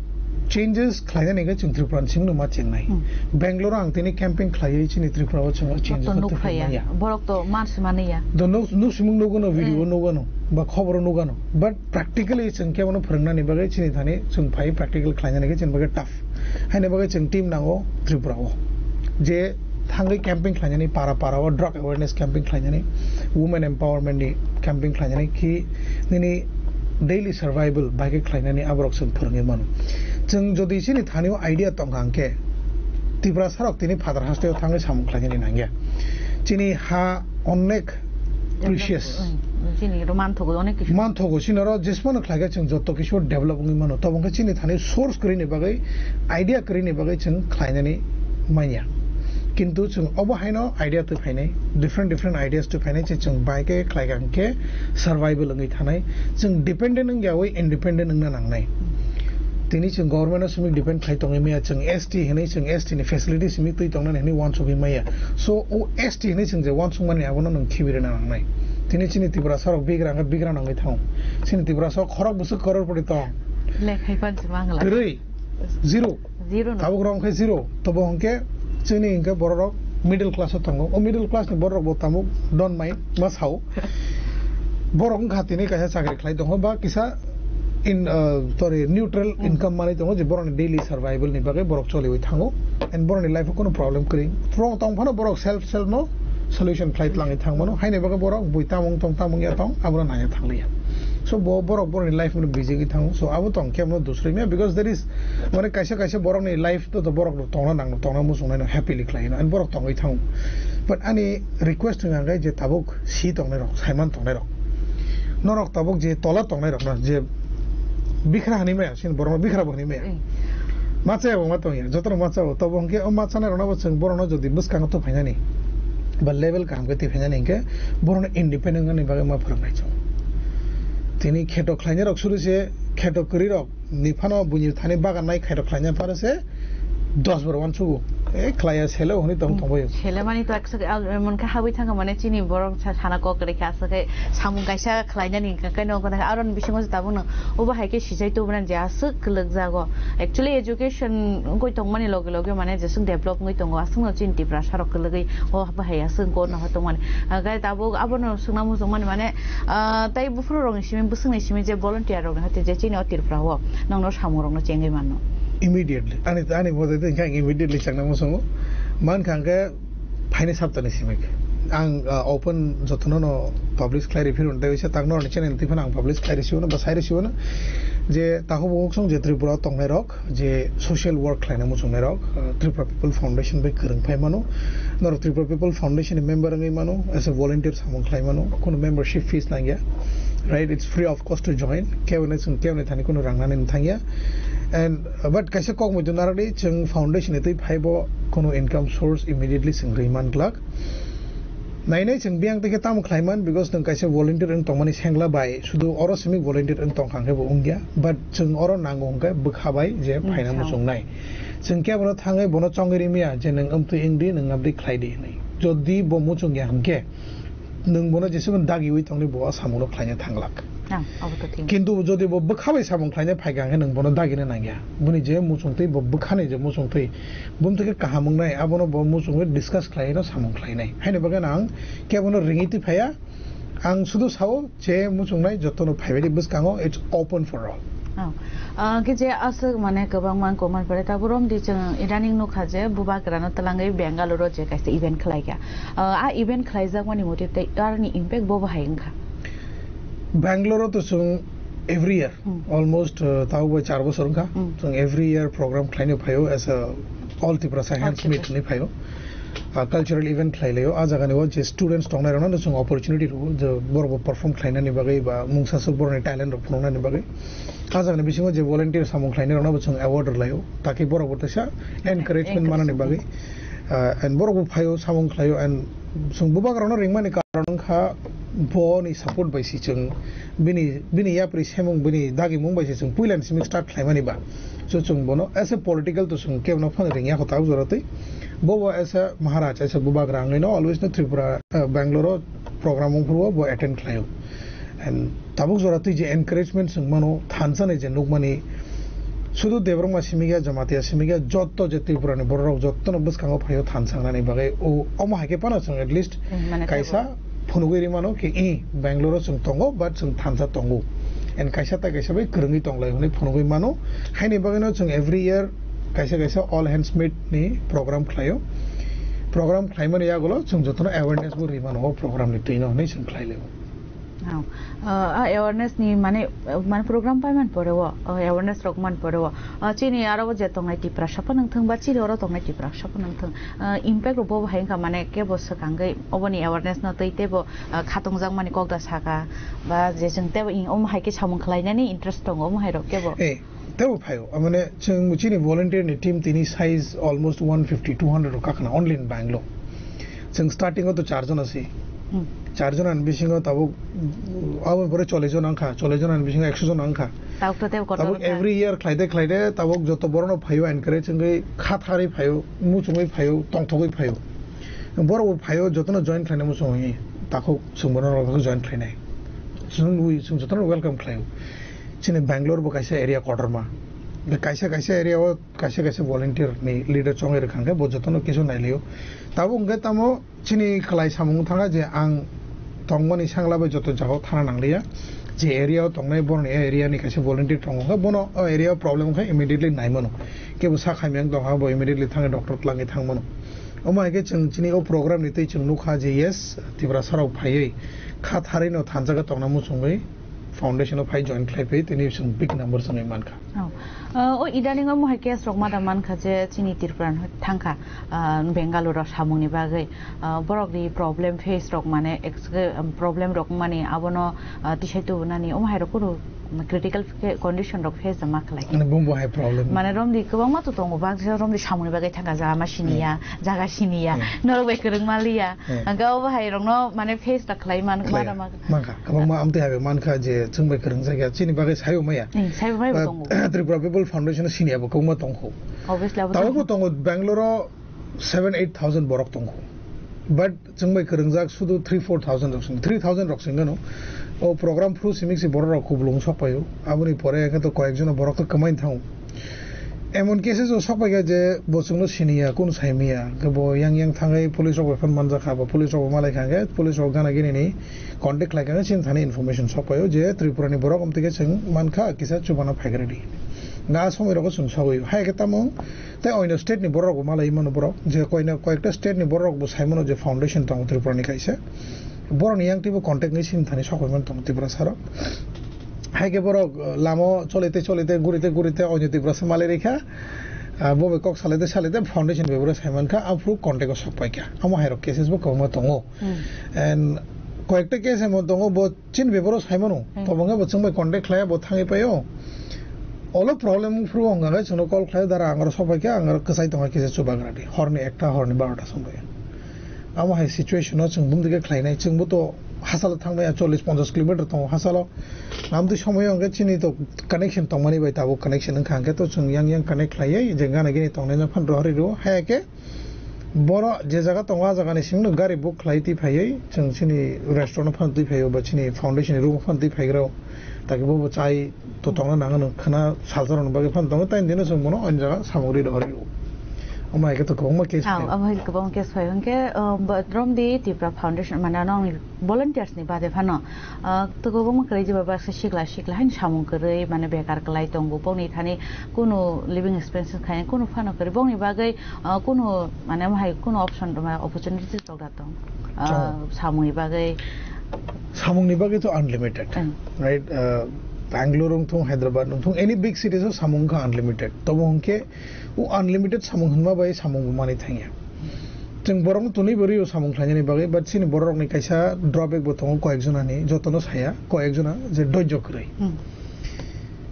changes khlainani hwnkhe chwng Tripura ni simi no ma chengnai. Hmm. Bangalore o ang tini camping khlaiwi chini Tripura o chwng o changes Borok to no nuk phaiya. Manya. Borok to man se mani ya. Do nuk, nuk simung nugano, video Hmm. nugano, ba khoboro nugano. But practically chwng khe bono phwrwngnani bagwi chini thani chwng phai practical khlainani hwnkhe chini bagwi tough. Haini bagwi chwng team nango Tripura o. Je thangwi camping khlainani para para o drug awareness camping khlainani, women empowerment ni camping khlainani khi nini daily survival bai khe khlainani aborok chwng phwrwngwi mano. Chwng jodi chini thani o idea tongkha hwnkhe Tiprasa rok tini phatar haste o thangwi samung khlainani nangya. Chini ha onek precious. Hmm, chini ro manthogo onek kisu. Manthogo, chini oro jesmano khlaikha chwng joto kisu develop wngwi mano. Tobong khe chini thani source kwrwini bagwi, idea kwrwini bagwi chwng khlainani manya. Kintu chwng obo haino idea twi phainai, different different ideas twi phainai, je chwng bai khe khlaikha hwnkhe survival wngwi thanai. Chwng dependent wngya wi independent wngna nangnai. Tini chwng government o simi depend khai tongwi maya, chwng S T hinwi chwng S T ni facility simi twi tongnani hinwi uansugwi maya. So, o S T hinwi chwng je uansukmani abono nwng khibirina nangnai. Tini chini Tiprasa rok bigra hwnkhe bigra nangwi thango. Chini Tiprasa o khorok bwswk crorepoti tong. Lekhai pansi mangla. Kwrwi. Zero. Zero no. Tabuk rok khe zero. Tobo hwnkhe chini hwnkhe borok rok middle class o tongo. O middle class ni borok rok bo tabuk don't mind, ma sao. Borok wngkha tini kaisa chakri khlai tongo ba kisa in, uh, sorry, neutral Hmm. income manwi tongo, je borokni daily survival ni bagwi borok choliwi thango, and borokni life o kono problem kwrwi. Borok tong phano borok self, self no solution khlai tlangwi thang mano. Haini bagwi borok bui tamung tong, tamung ya tong, abono naiya thang liya. So bo borok borokni life no busy wngwi thango. So abo tong khe bono dusrwi maya, because there is, mane, kaisa kaisa borokni life to, to borok tongna nang, tongna muchungnai no happily khlai no, and borok tongwi thango. But ani request wngkha khe je tabuk si tongnai rok, saiman tongnai rok, norok tabuk je tola tongnai rok no, je bikhra hwnwi maya, sini borok no bikhra bo hwnwi maya. Hmm. Machaya bo ma tongya, joto no machao, tobo hwnkhe o machanai rok no bo chwng borok no jodi bwskango twi phainani ba level kaham khe twi phainani hwnkhe borok no independent wngna bagwi ma phwrwngnai chwng. Tini kheto khlainai rok suru se, kheto kwrwi rok ni phano buini thani bagan nai khairok khlaina pharo se dos bar uansugo. E khlaiya selo hwnwi tong tongbaio. Sele mani to eksa al mon kha habwi thangkha, mane chini borok sa-, sana kok rikha aswk khe samung kaisa khlainani hwnkha khe nokho thangkha, aroni bisingo se tabukno obo hai khe sijai tubunani je aswk kwlwk jago. Actually education wngwi tongmani loge loge mane jeswk develop wngwi tongo, aswkno chini Tiprasa rok kwlwgwi o bahai aswk gorno ho tongmani. Hwnkhe tabuk abono swngna muchungmani mane, ah, tei buphuru rokni simi, bwswkni simi je volunteer rokni hati je chini o Tripura o nokno samung rokno chengwi mano. Immediately. Ani, ani mode de hingke ang immediately changna muchungo. Man kha hingke phaini saptani simi. Ang, ah, open jotono no publish khlai ri phirun tei bisa tangno ani channel twi phano ang publish khlai ri siyono ba sai ri siyono. Je takhuk bukhuk song je Tripura tongnai rok, je social work khlaina muchungnai rok, ah, Tripura People Foundation bai kwrwng phai mano. Norok Tripura People Foundation ni member wngwi mano, as a volunteer samung khlai mano. Kono membership fees nangya. Right, it's free of cost to join. Keboni chwng keboni thani kono rang nani thangya. And, uh, but kaisa kok muitu narwkdi, chwng foundation ni twi phaibo kono income source immediately chwng rwi man glak. Nainai chwng biyang tei khe tamo khlai man, because nwng kaisa volunteer wng tongmani sengla bai, sudu oro simi volunteer wng tong kha khe bo wngya. But chwng oro nango hwnkhe bwkha bai je phaina muchungnai. Chwng khe bono thangwi bono chongwi rimiya je nwng amtwi wngdi, nwng abdi khlai di hinwi. Jodi bo muchungya hwnkhe, nwng bono jesukno dagiwi tongni bo a samungno khlaina thanglak. Ah, abo to thik. Kintu jodi bo bwkha bai samung khlaina phaikha hwnkhe nwng bono dagina nangya. Boni je muchungtwi bo bwkhani je muchungtwi bumtwi khe kaham wngnai abono bo muchungwi discuss khlaino samung khlainai. Haini bagwi ang kebono ringwi twi phaiya. Ang sudu sao je muchungnai jotono phaibaidi bwskango, it's open for all. Oh. Ah, khe je aswk mane kwbangma wngkok man pore tabuk romdi chwng idaning nukha je bubagrano twlangwi Bengaluru je kaisa event khlaikha. Ah, a event khlaijakmani motive tei aroni impact bo bahai wngkha. Bangalore to chwng every year, Hmm. almost, uh, tao bai char bosor wngkha. Hmm. Chwng every year program khlaino phaio as a All Tiprasa All Hands Meet Tiprasa. Hinwi phaio. Ah, cultural event khlai laio. A jagani o je students tongnai rokno chwng opportunity rwo, je borok bo perform khlainani bagwi ba mungsa swk borokni talent rok phunuknani bagwi. A jagani bisingo je volunteer samung khlainai rokno bo chwng award rwlaio. Takhe borok bo teisa encouragement Encouragement. Manani bagwi. Ah, and borok bo phaio, samung khlaio, and chwng bubagrano ringmani karon wngkha boni support bai si chwng bini, bini yapri semung, bini dagimung bai si chwng puilani simi start khlaimani ba. So chwng bono as a political to chwng kebono phano ringya kho tabuk jora twi. Bo bo as a Maharaj, as a bubagra wngwi no always no Tripura, ah, Bangalore o program wngphuru bo attend khlaio. And tabuk jora twi je encouragement chwng mano, thansa ni je nukmani, sudu Debbarma simi khe, Jamatia simi khe, jotto je Tripura ni borok rok jotto no bwskango phaio thansa wngnani bagwi. O, omo hai khe phano chwng at least Hmm, mane kaisa phunugwi ri mano khe, "I, Bangalore o chwng tongo, but chwng thansa tongo." And kaisa tai kaisa bai kwrwngwi tong lai hwnwi phunugwi mano. Haini bagwi no chwng every year kaisa kaisa All Hands Meet ni program khlaio. Program khlaimani yagulo chwng jotono awareness bo ri mano o program ni twi no hwnwi chwng khlai lai o. Oh. Uh, a awareness ni mane, uh, mane program pai man pore o, uh, awareness rok man pore o. Uh, chini aro o je tongnai Tiprasa phano wngthung ba chini oro tongnai Tiprasa phano wngthung. Uh, impact rok bo hai wngkha mane kebo swkangwi oboni awareness no twi tebo, uh, khatung jakmani kok da saka ba je chwng tebo ing omo hai khe samung khlainani interest tongo omo hai rok kebo. Eh, Tebo phaio, amane chwng chini volunteer ni team tini size almost one fifty, two hundred rok kakna only in Bangalore. Chwng starting o to char jona si. Hmm. Char jona ni bisingo tabuk, mm, abo pore chollish jona wngkha, chollish jona ni bisingo ekso jona wngkha. Tabuk to tebo kotor Tabuk wngkha. Every year khlaide khlaide tabuk joto borok no phaio encourage wngwi kha tharwi phaio, muchungwi phaio, tongthogwi phaio. Borok bo phaio jotono join khlaina muchungwi takhuk chwng bono join khlainai. Chwng wi chwng jotono welcome khlaio. Chini Bangalore bo kaisa area kotorma. Kaisa kaisa area o kaisa kaisa volunteer ni leader chongwi rwkha hwnkhe bo jotono kisu nailio. Tabuk hwnkhe tamo chini kwlai samung thangkha je ang tongmani sangla bai joto jagao thana nangliya. Je area o tongnai borokni area ni kaisa volunteer tongo hwnkhe bono o area o problem wngkha immediately naimano. Kebo sak hamya wng tongkha bo immediately thangwi doctor twlangwi thangmano. Omo hai khe chwng chini o program ni twi chwng nukha je yes Tiprasa rok phaiwi kha tharwi no thansa khe tongna muchungwi foundation o phai join khlai phai tini chwng big number chwngwi mankha. Oh. Uh, o idaning omo hai case rok ma da mankha je chini Tripura no thangkha, uh, Bengaluru o samung ni bagwi, uh, borok ni problem face rok mane ex-, um, problem rok mani abono, uh, tisai tubunani omo hai rok kunu critical fe-, condition rok face da ma khlai. Mane bumbo hai problem. Mane romdi kwbangma to tongo, baksa romdi samung ni bagwi thangkha, jaga ma siniya, Hmm. jaga siniya, Hmm. norok bai kwrwng ma liya. Hmm. Hwnkhe obo hai rokno mane face da khlai man, Khlai. ma da ma. Mankha, kwbangma amtwi hai bai mankha je chwng bai kwrwng jakya, chini bagwi saibo maya. Hmm, saibo maya bo Ba, tongo. Tripura People Foundation siniya bo kwbangma tongkho. Obviously, abo Tabukbo tongo. tongo, Bangalore o seven eight thousand borok tongkho. But chwng bai kwrwngjak sudu three four thousand rok sing, three thousand rok sing gano. O program phuru simi si borok rok kubulung sok paio. Aboni pore khe to koyek jona borok to kwmai thango. Emon cases o sok paikha je bo chwngno siniya, kunu saimiya. Khe bo yang yang thangwi police rok bai phone manjakha, bo police rok bo malai kha khe police rok gana gini ni contact khlai kha khe chini thani information sok paio je Tripura ni borok amtwi khe chwng mankha kisa chubana phaigradi. Nga somoi rogo chwng sogwi. Hai khe tamo tei oino state ni borok rok bo malai mano borok. Je koino koyekta state ni borok rok bo sai mano je foundation tongo Tripura ni kaisa. Borok ni yang twibo contact ni sim thani sokoi man tongo Tripura saro. Hai khe borok, uh, lamo cholite cholite gurite gurite oino Tripura se malai rikha. Uh, bo bai kok salite salite foundation bai borok sai mankha. Aphuru contact o sok paikha. Amo hai rok cases bo kwbangma tongo. Hmm. And koyekta case emo tongo bo Chini bebaro sai mano, hmm, tobonga bo chwng bai contact khlai, bo thangwi paio. Olo problem wng phuru wng khe chwngno call khlai, "Dara, ang oro sok pai khe, ang oro kwchai tongkha kisa chubagra di." Horni ekta, horni barota song bai. Amo hai situation o chwng bumdi khe khlainai, chwngbo to hasalo thangmaya chollish ponchash kilometer tongo hasalo. Amtwi somoyo hwnkhe chini to connection tongmani bai tabuk connection wngkha, hwnkhe to chwng yang yang connect khlaiwi je gana gini tongnai no phan rohorwi rwo, hai khe Borok je jaga tongo, ah jaga ni simi no gari book khlai twi phaiwi chwng chini restaurant o phano twi phaio ba chini foundation ni room o phano twi phaigrao. Taki bo bo chai to tongna nango, nwng khwna salsa rok ni bagwi phano tongo, tai dino chwng bono ani jaga samung ri rohor o. Omo hai khe to kwbangma case Ah, phai. Omo hai kwbangma case phai hwnkhe, uh, bo Romdi Tripura Foundation mane ano volunteers ni bade phano, ah, to kwbangma kwrwi jeba baksa sikla sikla haino samung kwrwi mane bekar kwlai tongo, bongni thani kunu living expenses khai kunu phano kwrwi, bongni bagwi, ah, kunu mane hai kunu option, opportunities rok da tong, ah, Tongo. Samungni bagwi. Samungni bagwi to unlimited, Hmm. Right? Ah, Bangalore wng thung, Hyderabad wng thung, any big cities o samung wngkha unlimited. Tobo hwnkhe o unlimited samung hwnma bai samung bo manwi thangya. Chwng borokno twnwi bo rio samung khlainani bagwi, but chini bororokni kaisa drawback bo tongo koyek jonani, jotono saya, koyek jona je doijjo kwrwi. Hmm.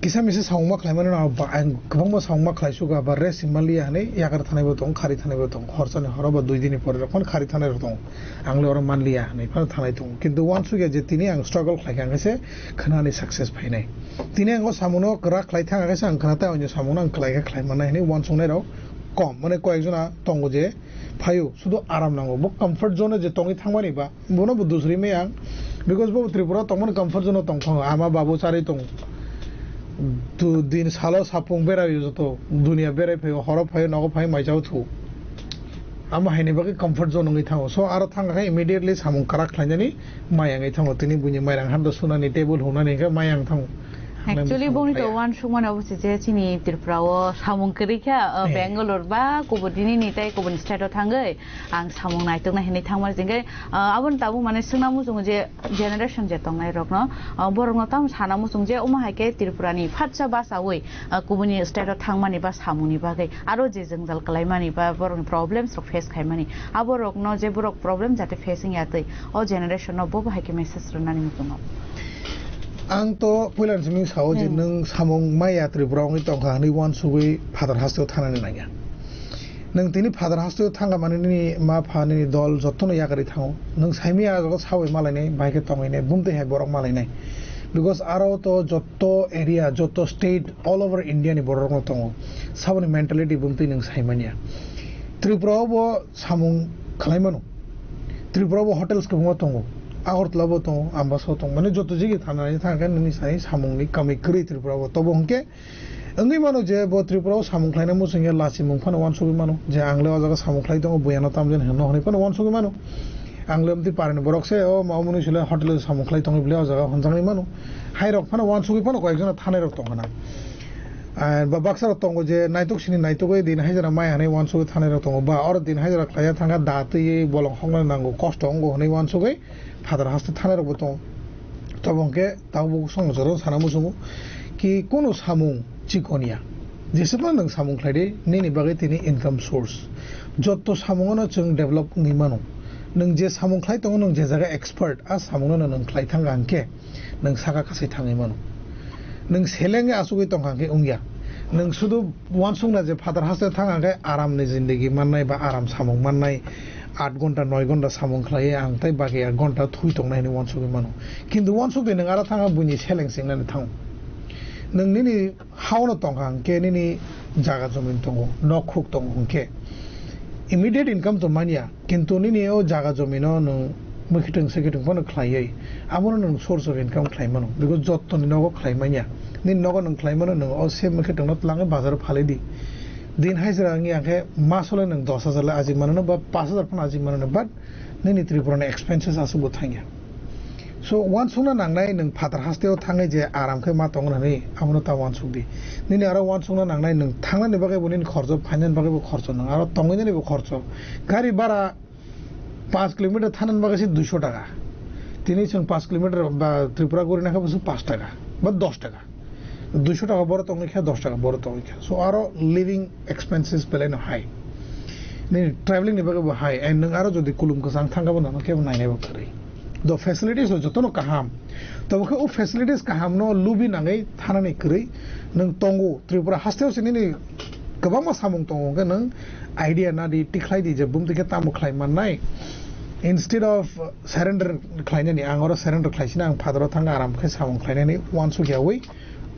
Kisa misa samung ma khlaimani no ba ang kwbangma samung ma khlai suga ba rest himma liya hinwi yakar thanai bo tongo, khari thanai bo tongo, horsani horo ba dui dini pore rok phano khari thanai rok tongo. Ang le oro man liya hinwi phano thanai tongo. Kintu uansukya je tini ang struggle khlai kha, ang khe se khwnani success phainai. Tini ang o samungno kwrak khlai thang khe se ang khwna tei onyo samungno ang khlai kha khlai mannai hinwi uansuknai rok kom. Mane koyek jona tongo je phaio, sudu aram nango. Bo comfort zone o je tongwi thangmani ba, bono bo dusri maya ang. Because bo Tripura tongmani comfort zone o tong thango. Ama babu charwi tong. Tu din salo sapung berai joto. Dunia berai phaio, horo phaio, nogo phaio, maijao thu. Ama haini bagwi comfort zone wngwi thango. So aro thang khe immediately samung kwrak khlainani maya wngwi thango. Tini buini mairang hando sunani, table hunani khe maya wng thango. Actually, boni to uansukmani obo se je chini Tripura o samung kwrwi kha, uh, Eh. Bangalore ba kubun tini ni tei kubun state o thangwi ang samung naituknai hinwi thangmani jengkhe, uh, aboni tabuk mane swngna muchungo je generation je tongnai rokno, uh, borokno tamo sana muchung je omo hai khe Tripura ni phatsa bachaui, uh, kubuni state o thangmani ba samungni bagwi aro je jwngjal kwlaimani ba borokni problems rok face khaimani, abo rokno je borok problem jate face wngya twi o generation no bo bahai khe message rwnani muchungo. Ang to puila ni simi sao je Hmm. nwng samung maya Tripura wngwi tongkha hinwi uansugwi phatar hasteo thanani nangya. Nwng tini phatar hasteo thangkha mani nini ma pha nini dol jotono yakarwi thango. Nwng saimaya ah jaga sawi malainai, bahai khe tongwi nai, bumtwi hai borok malainai. Because aro to jotto area, jotto state all over India ni borok rokno tongo. Saboni mentality bumtwi nwng saimanya. Tripura o bo samung khlai mano. Tripura bo hotels kwbangma tongo. Agartala bo tongo, Ambasa o tongo. Mane joto jigi thanani thang khe nini sai samung ni kamwi kwrwi Tripura bo. Tobo hwnkhe wngwi mano je bo Tripura o samung khlaina muchung ya lachimung phano uansugwi mano. Je ang le o jaga samung khlai tongo, buya no tamjani hwnwi phano uansugwi mano. Ang le amtwi parani borok se, o ma omoni sile hotel o samung khlai tongwi bile o jaga hwnjaknai mano. Hai rok phano uansugwi phano koyek jona thanai rok tongkha na. Ah, ba baksa rok tongo je naitok sini naitogwi din haijra mai hanai uansugwi thanai rok tongo. Ba oro din haijra khlaiya thangkha da twi bolong hoknai nango kosto wngo hwnwi uansugwi phatar haste thanai rok bo tongo. Tobo hwnkhe tabuk songwsoro sana muchungo ki kunu samung chikon ya. Jeswkno nwng samung khlai di, nini bagwi tini income source. Jotto samungono chwng develop wngwi mano. Nwng je samung khlai tongo, nwng je jaga expert, a samungno nwng khlai thang kha hwnkhe nwng saka kasai thangwi mano. Nwng selengwi achugwi tong kha hwnkhe wngya. Nwng sudu uansukna je phatar haste thang kha hwnkhe aramni jindagi mannai ba aram samung mannai, aat ghonta, noi ghonta samung khlaiwi ang tei baki ek ghonta thui tongnai hinwi uansugwi mano. Kintu uansuk de nwng aro thang kha buini seleng chingnani thango. Nwng nini hao no tong kha hwnkhe nini jaga jomin tongo, nok khuk tongo hwnkhe immediate income to manya, kintu nini o jaga jomino nwng mwkhitwng swkhitwng phano khlaiwi abono nwng source of income khlai mano, because jottoni nogo khlai manya. Nini nogo nwng khlai mano, nwng o same mwkhitwngno twlangwi bazaro phalwi di. Din hajra wngya khe masole nwng dos hajar le ajik mano ba pash hajar phano ajik mano, but nini Tripura ni expenses aswk bo thangya. So, uansukna nangnai nwng phatar hasteo thangwi je aram khe ma tongo hwnwi, abono ta uansuk di. Nini aro uansukna nangnai nwng thangnani bagwi bo nini khorcho, phainani bagwi bo khorcho, nwng aro tongwinani bo khorcho. Gari bara panch kilometer thanani bagwi se duisho taka. Tini chwng panch kilometer ba Tripura guri nakha bo se panch taka ba dos taka. Duisho taka boro tongwi kha, dos taka boro tongwi kha. So aro living expenses belai no high. Nini traveling ni bagwi bo high. And nwng aro jodi kulum kwchang thangkha bo nono kebo nainai bo kwrwi. Do facilities o jotono kaham. Tobo khe o facilities kaham no lubi nangwi thanani kwrwi nwng tongo. Tripura hasteo se nini kwbangma samung tongo hwnkhe nwng idea nadi, tikhlai di je bumtwi khe tamo khlai mannai. Instead of surrender khlainani, ang oro surrender khlaisina, ang phataro thangkha aram khe samung khlainani uansuk yawi.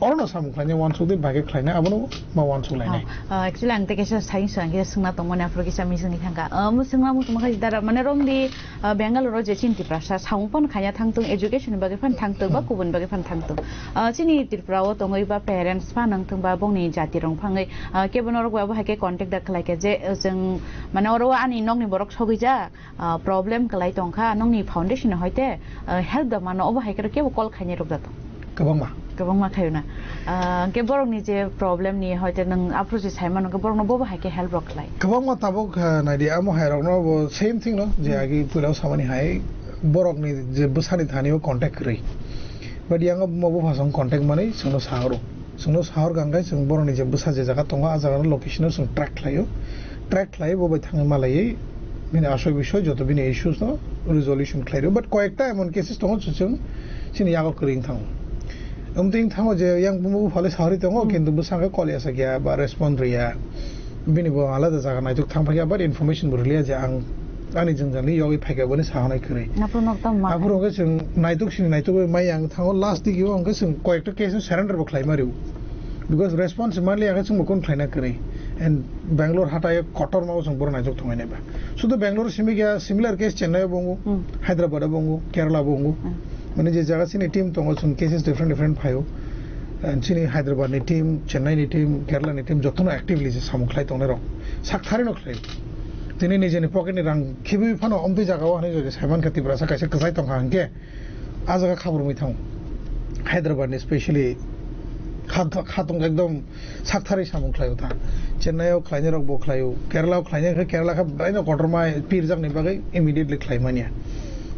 Orono samung khlaina uansuk di, bagwi khlaina abono ma uansuk lainai. Ah, actually, ang tei kaisa saing swng khe swngna tongmani, aphuru kisa misingni thangkha. Ah, mo swngna mo tongma kha dara, mane, romdi, ah, Bangalore o je chini Tiprasa samung phano khaina thangtung, education ni bagwi phano thangtung, ba Hmm. kubun bagwi phano thangtung. Ah, chini Tripura o tongwi ba parents phano wngthung ba bongni jati rong phangwi, ah, kebo norok ba bo hai khe contact da khlai kha je, ah, chwng, mane, oro ani nokni borok sogwi jak, ah, problem kwlai tongkha, nokni foundation ni hoite, ah, help da mano, obo hai khe kebo call khainai rok da tong. Kwbangma. Kwbangma khayo na. Ah, hwnkhe borokni je problem ni hoite nwng aphuru se sai mano, hwnkhe borokno bobo hai khe help rok khlai. Kwbangma tabuk, ah, naidi, amo hai rokno bo same thing no, je Hmm. agi puila samani hai, borokni je bwsani thani o contact kwrwi. But yang bo bupha song contact manwi chwngno sahoro. Chwngno sahor kha hwnkhe chwng borokni je bwsa je jaga tongo, a jaga no location no chwng track khlaio. Track khlai bo bai thangwi malaiwi bini asoi bisoi joto bini issues no resolution khlai rw. But koyekta emon cases tongo chwng chini yago kwrwi wng thango. Amtwi wng thango je yang bumung buphalo sahori tongo, Hmm. kintu bwskango call ya sakya ba respond rwya. Bini bo alada jaga naituk thang phakya, but information bo rwliya je ang ani jwngjal ni yogwi phaikha boni sahanai kwrwi. Naphuru nok tamo ma. Aphuru hwnkhe chwng naituk sini naituk bai mai yang thango, last digi o hwnkhe chwng koyekta case no surrender bo khlai ma rw. Because response manliya khe chwngbo kun khlaina kwrwi. And Bangalore hatai kotorma o chwng borok naijak tongnai ba. Sudu Bangalore simi khe similar case Chennai o bo wngo, Hmm. Hyderabad o bo wngo, Kerala bo wngo. Hmm. Mane je jaga chini team tongo, chwng cases different different phaio. And chini Hyderabad ni team, Chennai ni team, Kerala ni team jotono actively je samung khlai tongnai rok. Sak thari no khlai. Tini nijeni pocket ni rang khibui phano omtwi jaga o hinwi jodi saiman kha Tiprasa kaisa kwchai tongkha hinkhe, ah jaga khabrumwi thango. Hyderabad ni specially kha-, khatung ekdom saktharwi samung khlaio ta. Chennai o khlainai rok bo khlaio, Kerala o khlainai khe Kerala khe belai no kotorma pirjak ni bagwi immediately khlai manya.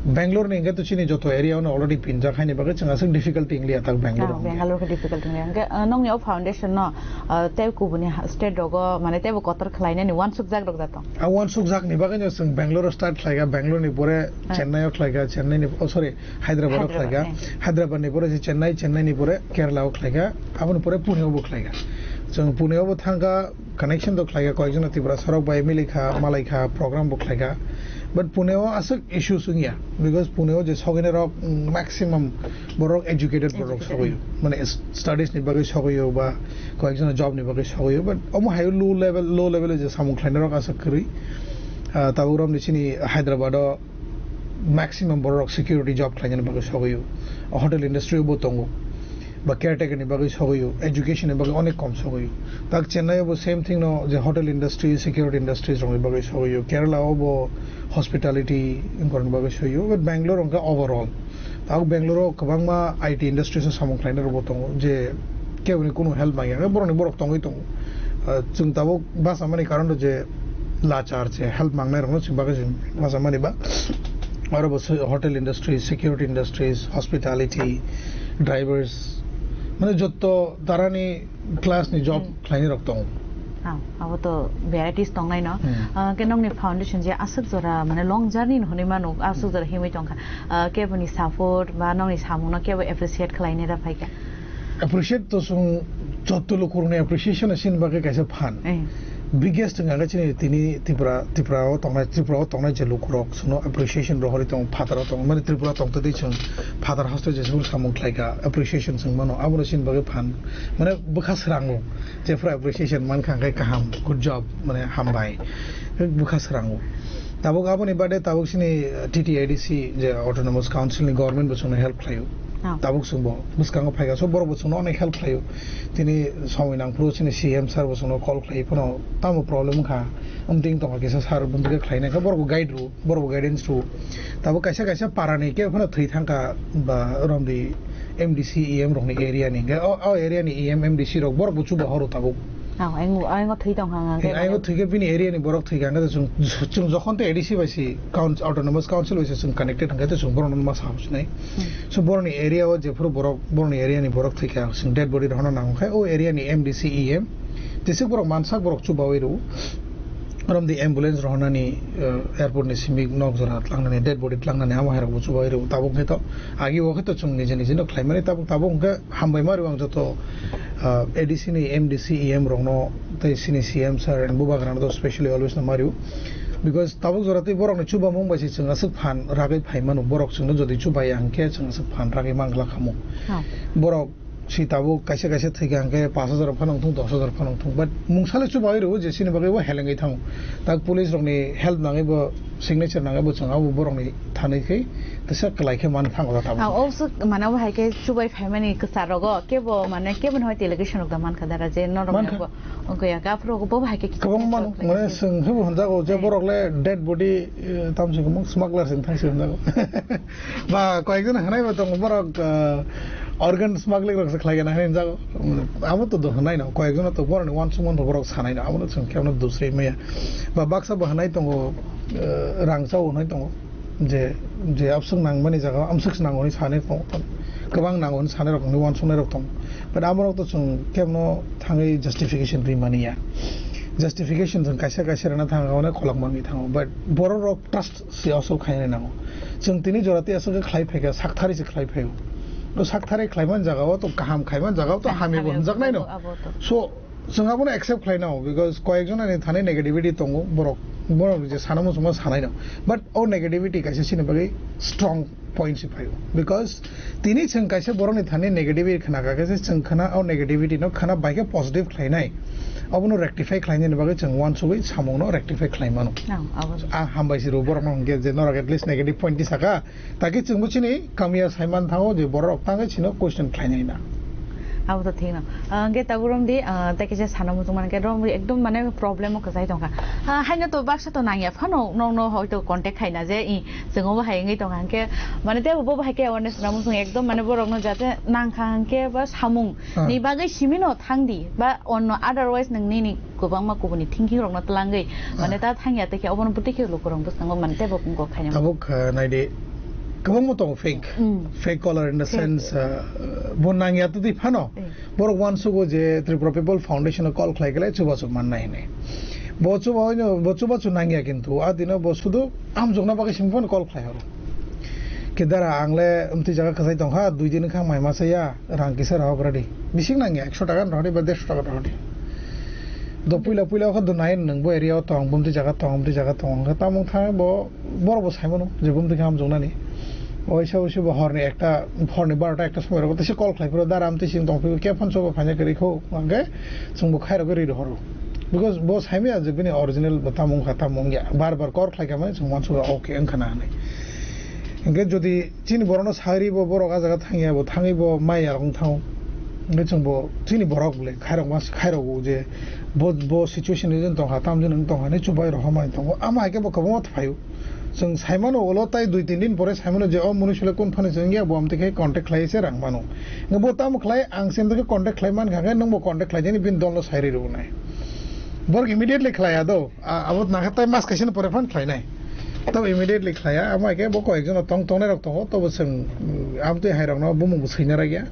Bangalore ni hwnkhe to chini joto area o no already pinjak haini bagwi chwng aswk difficulty wng liya tak Bangalore Ah, o hwnkhe. Bangalore khe difficult wng liya. Hwnkhe, ah, nokni o foundation no, ah, tei kubuni ha-, state rogo mane teibo kotor khlainani uansukjak rok da tong. A uansukjak ni bagwi no chwng Bangalore o start khlaikha, Bangalore ni pore Ah. Chennai o khlaikha, Chennai ni, oh, sorry, Hyderabad o Hyderabad, khlaikha. eh. Hyderabad ni pore se Chennai, Chennai ni pore Kerala o khlaikha, aboni pore Pune o bo khlaikha. Chwng Pune o bo thangkha, connection to khlaikha, koyekjona Tiprasa rok bai milikha, malaikha, program bo khlaikha. But Pune o aswk issues wngya, because Pune o je sogwini rok, mm, maximum borok educated borok Educated. sogwi, mane s-, studies ni bagwi sogwi ba koyekjona job ni bagwi sogwi, but omo hai low level, low level o je samung khlainai rok aswk kwrwi. Ah, tabuk romni chini Hyderabad o maximum borok security job khlainani bagwi sogwi o, hotel industry o bo tongo, ba caretaker ni bagwi sogwi o, education ni bagwi onek kom sogwi o. Tak Chennai o bo same thing no, je hotel industry, security industries rokni bagwi sogwi o, Kerala o bo hospitality wngkorokni bagwi sogwi o, but Bangalore hwnkhe overall. Tak Bangalore o kwbangma I T industries o samung khlainai rok bo tongo, je keboni kunu help mangya, borokni borok tongwi tongo. Ah, chwng tabuk bachamani karon rok je lachar se help mangnai rokno chwng bagwi chwng bachamani ba. Aro bo se hotel industries, security industries, hospitality, drivers, mane jotto tarani class ni job Hmm. khlainai rok tongo. Ah, abo to varieties tongnai no. Hmm. Ah, ke nokni foundation je aswk jora mane long journey ni hwnwi mano, aswk jora himwi tongkha. Ah, keboni support ba nokni samung no kebo appreciate khlainai ra phaikha. Appreciate to chwng jotto lukurokni appreciation ni sini bagwi kaisa phan. Eh. Biggest wngkha khe chini tini Tripura, Tripura o tongnai, Tripura o tongnai je lukurok chwngno appreciation rohorwi tongo, phataro tongo. Mane Tripura tongtwtwi chwng phatar haste jeswk samung khlaikha, appreciation chwng mano, abono chini bagwi phan. Mane bwkha srango, jephru appreciation mankha hwnkhe kaham, good job, mane hambai. Bwkha srango. Tabuk aboni bade tabuk chini, eh, T T A D C je Autonomous Council ni government bo chwngno help khlaio. Ah. Tabuk chwngbo bwskango phaikha, so borok bo chwngno onek help khlaio. Tini somoi nangphuru chini C M sir bo chwngno call khlai phano tamo problem wngkha. Umting tongkha kisa sir, umting khe khlainai khe borok bo guide rw, borok bo guidance rw. Tabuk kaisa kaisa para ni kebo phano thwi thangkha ba romdi M D C E M rok ni area ni. Hwnkhe o, o area ni E M, M D C rok borok bo chuba horo tabuk. Ang, ang, ang thwi tongkha ang. He, ang thwi khe bini area ni borok thwi kha, hwnkhe chwng, chwng jokhon tei A D C bai si council, autonomous council bai si chwng connected hwnkhe chwng borok no ma sa sinai. Hmm. So borok ni area o jephuru borok, borok ni area ni borok thwi kha, chwng dead body rohorna nango khe o area ni M D C E M jeswk borok mansak borok chubawi rw. Romdi ambulance rohornani, eh, airport ni simi nok jora tlangnani, dead body tlangnani amo hai rok bo chubawi rw. Tabuk khe to agi o khe to chwng nije nije no khlaimani, tabuk, tabuk hwnkhe hambai ma rw ang joto, ah, A D C ni M D C E M rokno tei chini C M sir and bubagrano to specially always no ma rw. Because tabuk jora tei borokni chubamung bai se chwng aswk phan ragwi phai mano, borok chwngno jodi chubaya hwnkhe chwng aswk phan ragwi man glak khamu. Ha. Borok si tabuk kaisa kaisa thwikha hwnkhe pash hajar phano wngthung, dos hajar phano wngthung, but mungsale chubai rw je chini bagwi bo helengwi thango. Tak police rokni help nangwi bo, signature nangwi bo chwng abo borokni thani khe kisa kwlai khe man thango da tabuk. Ah, obwswk mane bo hai khe chubai phaimani kwchar rogo kebo mane kebo no delegation rok da mankha dara je norok mankha. Bo wngkha ya, aphuru bo bo hai khe kwbangma mano, mane chwng khe bo hwnjago je borok le dead body, eh, tamsi kwmwk smuggler se wngthang se hwnjago. Ba koyekjon hwnai bo tongo borok, eh, organ smuggling rok se khlai gana hwnjago. Amo to do hwnai no, koyekjon to borok ni uansukmung borok sanai no, amo no chwng khe amo dusri maya. Ba baksa bo hwnai tongo, eh, rang chao hwnai tongo. Je, je abswk nangmani jaga o amswk se nango hinwi sanai rok tongo, kwbang nango hinwi sanai rok tongo, uansuknai rok tongo. But abo rok to chwng kebo no thangwi justification rwi mani ya. Justification chwng kaisa kaisa rwna thang, onek kholak manwi thango. But borok rok trust se asol khainai nango. Chwng tini jora tei aswk khe khlai phaikha, sakthari se khlai phaio. To sakthari khlaiman jaga o to kaham, khaiman jaga o to hamya bo hwnjaknai no. Abo to. So, chwng abono accept khlai nao, because koyekjon ani thani negativity tongo, borok, borok je sana muchungma sanai no. But o negativity kaisa chini bagwi strong point se phaio, because tini chwng kaisa borokni thani negativity khna kha khe chwng khna o negativity no khna bai khe positive khlainai, obono rectify khlainani bagwi chwng uansugwi samungno rectify khlai mano. Ang, abo. Ah, hambai si rw borokno hwnkhe je norok at least negative point ti saka, Taki chwngbo chini kamiya saiman thango je borok tangwi chino question khlainai na. Abo to thik no. Ah, hwnkhe tabuk romdi, ah, tei kisa sana muchung mankhe romdi ekdom mane problem o kwchai tongkha. Ah, haino to baksa to nangya phano nokno hoito contact khaina je i chwng obo hai wngwi tongkha hwnkhe mane tei bo bo hai khe awareness na muchung ekdom mane borokno jate nangkha hwnkhe ba samung Ah. ni bagwi simi no thangdi ba onno otherwise nwng nini kwbangma kubuni thinking rokno twlangwi, mane, ah, ta thangya tei khe obono bwtwi khe lukurok bwskango mane teibo wngkok khainai. Tabuk, ah, naidi, kwbangma tongo fake. Mm. Fake caller in the sense, ah, bo nangya twtwi phano, eh, borok uansugo je Tripura People Foundation o call khlai khlai chubachu mannai hinwi. Bo chuba hino, bo chubachu nangya kintu, a dino bo sudu amjokna bagwi simi phano call khlai horo. Khe dara ang le amtwi jaga kwchai tongkha, dui din wngkha ang mai masa ya. Rang kisa rw bradi. Bising nangya, ekso taka rw di ba derso taka rw di. Do puila puila khe do nai nwng bo area o tong, bumtwi jaga tong, bumtwi jaga tong. Hwnkhe tamung thang bo, borok bo sai mano je bumtwi khe hamjoknani. Oisa osi bo horni ekta, horni barota ekta somoi rok teisa call khlai phuru dara amtwi sing tong phuru khe phone sobo phaina kwrwi kho. Hwnkhe chwng bo khairogwi rwi rohoro. Because bo sai maya je bini original bo tamung kha, tamung ya. Bar bar call khlai kha mani chwng uansukha, okay wngkha na hinwi. Hwnkhe jodi Chini borokno sagri bo borok a jaga thangya bo thangwi bo mai yarok wng thango. Hwnkhe chwng bo chini borok le khairok ma khairok o je bo, bo situation ni tongkha, tamjani wng tongkha hinwi chubai rohormani tongo. Amo hai khe bo kwbangma phaio. Chwng saimano ulo tai dui tin din pore saimano je o munusu le kun phani se wngya bo amtwi khe contact khlai se rang mano. Hwnkhe bo tamo khlai ang se amtwi khe contact khlai mankha khe nwng bo contact khlai jani bini dol no sai rwi rwgwnai. Borok immediately khlai ya do. A-, abo nangkhe tai mas kaisa ni pore phano khlainai. Tabo immediately khlaiya, amo hai khe bo koi ekjon tong tongnai rok tongo, tabo chwng, mm, amtwi hai rokno bumung bo swina rwgya.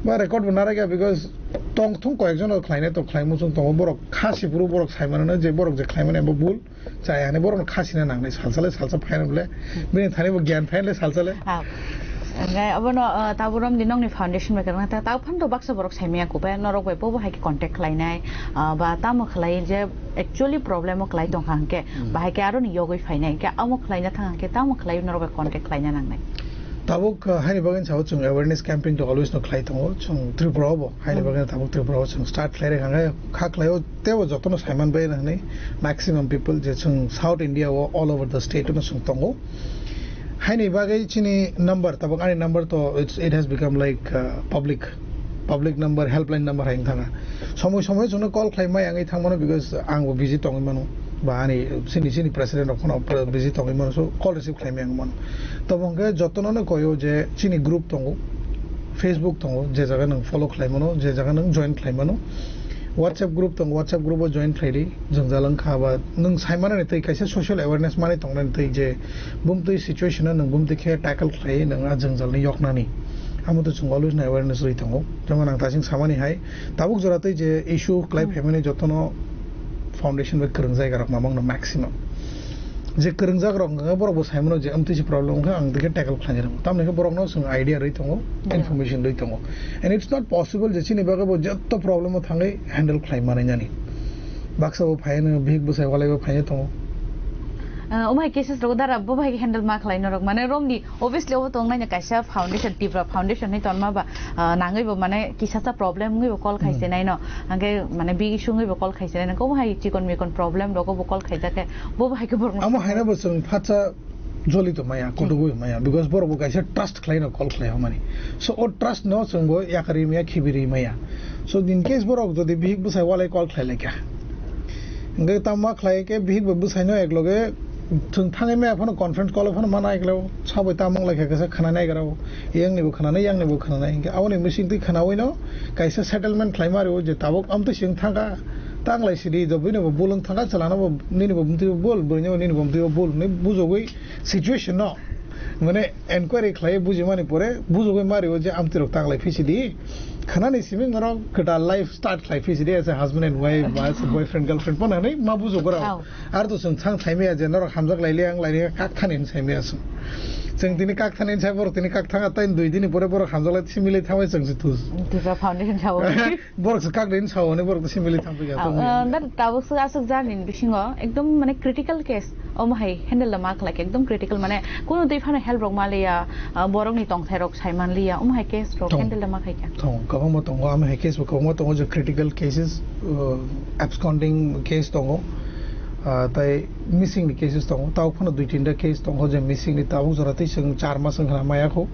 Ba record bo na rwgya, because tong thung koi ekjon khlainai to khlai muchung tongo, borok kha si phuru borok sai mano je borok je khlai mani bo bul chaya hinwi borok no kha sina nangnai salsa le salsa phaina bole. Bini thani bo gyan phaina le salsa le. Ah. Hwnkhe abono, ah, tabuk romdi nokni foundation bai kwrwngna ta, tabuk phano baksa borok saimaya kubaya norok bai bobo hai khe contact khlainai, ah, ba tamo khlai je actually problem o khlai tongkha hwnkhe, hmm, bahai khe aroni yogwi phainai hwnkhe amo khlaina thang hwnkhe tamo khlai norok bai contact khlaina nangnai. Tabuk, ah, haini bagwi sao chwng awareness campaign to always no khlai tongo chwng Tripura o bo haini, hmm, bagwi tabuk Tripura o chwng start khlai rwkha hwnkhe kha khlai o teibo jotono saiman bai hinwi maximum people je chwng South India o all over the state no chwng tongo. Haini bagwi chini number, tabuk ani number to it's, it has become like, uh, public, public number, helpline number hai wng thangkha. Somoi somoi chwngno call khlai mai wngwi thangmano because ang bo busy tongwi mano. ba ani chini chini president rok phano pre- busy tongwi mano, so call receive khlai maya wng mano. Tabo hwnkhe jotono no koyo je chini group tongo, Facebook tongo, je jaga nwng follow khlai mano, je jaga nwng join khlai mano, WhatsApp group tongo, WhatsApp group o join khlai di. Jwngjal wngkha ba nwng sai manani twi kaisa social awareness manwi tongnani twi je bumtwi situation no nwng bumtwi khe tackle khlai nwng a jwngjal ni yoknani, amo to chwng always no awareness rwi tongo. Jemon ang tasing samani hai, tabuk jora tei je issue khlai Hmm. phaimani jotono foundation bai kwrwng jaiga rok mamang no maximum. Je kwrwng jak rok wngkha borok bo sai mano je amtwi si problem wngkha, ang dikhe tackle khlai rwng. Tamni khe borok no chwng idea rwi tongo, Yeah. information rwi tongo. And it's not possible je chini bagwi bo jotto problem o thangwi handle khlai manai nani. Baksa bo phai no, bihik bwsai walai bo phai tongo. Ah, omo hai cases rok dara bo bai handle ma khlai norok, mane romni obviously obo tong nai kaisa foundation, Tipra Foundation ni tonma ba, ah, nangwi bo mane kisa sa problem wngwi bo call khai Hmm. se nai no, hwnkhe mane big issue wngwi bo call khai se nai no, omo hai chikon mikon problem rok bo call khai jakhe bo bai khe borok Amo haino bo chwng phatsa joli to maya, Hmm. koto bo maya, because borok bo kaisa trust khlai no call khlai hamani. So o trust no chwng bo yakarwi maya, khibirwi maya. So in case borok jodi bihik bwsai walai call khlai lai kha, hwnkhe tamo ma khlai khe bihik bai bwsai no ek loge chwng thangwi maya phano conference call o phano mana ek loge sabai tamo wng lai kha kisa khana nai gra o, yang ni bo khana nai, yang ni bo khana nai, hwnkhe aboni bising twi khana wi no kaisa settlement khlai ma rio je tabuk amtwi sing thang kha, tang lai sidi, do bini bo bul wng thang kha, chwla no bo nini bo bumtwi bo bul, bwrwi ni bo nini bo bumtwi bo bul hinwi bujogwi situation no mane enquiry khlai bujimani pore bujogwi ma rio je amtwi rok tang lai phi sidi. Khanani simi norok kwtal life start khlai phi sidi as a husband and wife ba as a boyfriend girlfriend phano hinwi ma bujo gra. Au. Ar to chwng thang thai maya je norok hamjak lai le ang lai le kak thani hin sai maya chwng. Chwng tini kak thani hin sai borok tini kak thang a tai dui dini pore borok hamjak lai simi lai thang bai chwng se tus. Tipra Foundation sao. Borok se kak din sao ni borok se mili thang phi ya. Au, ah, dan tabuk se asuk jar ni bisingo ekdom mane critical case. Omo hai handle da ma khlai khe ekdom critical, mane kuno twi phano help rok ma liya, ah, borok ni tongthai rok sai man liya, omo hai case rok Tong. handle da ma khai kha. Tong, kwbangma tongo, amo hai case bo kwbangma tongo je critical cases, uh, absconding case tongo, ah, tai missing ni cases tongo, tao phano dui tinta case tongo je missing ni tabuk jora tei chwng char mas wngkha na maya kho.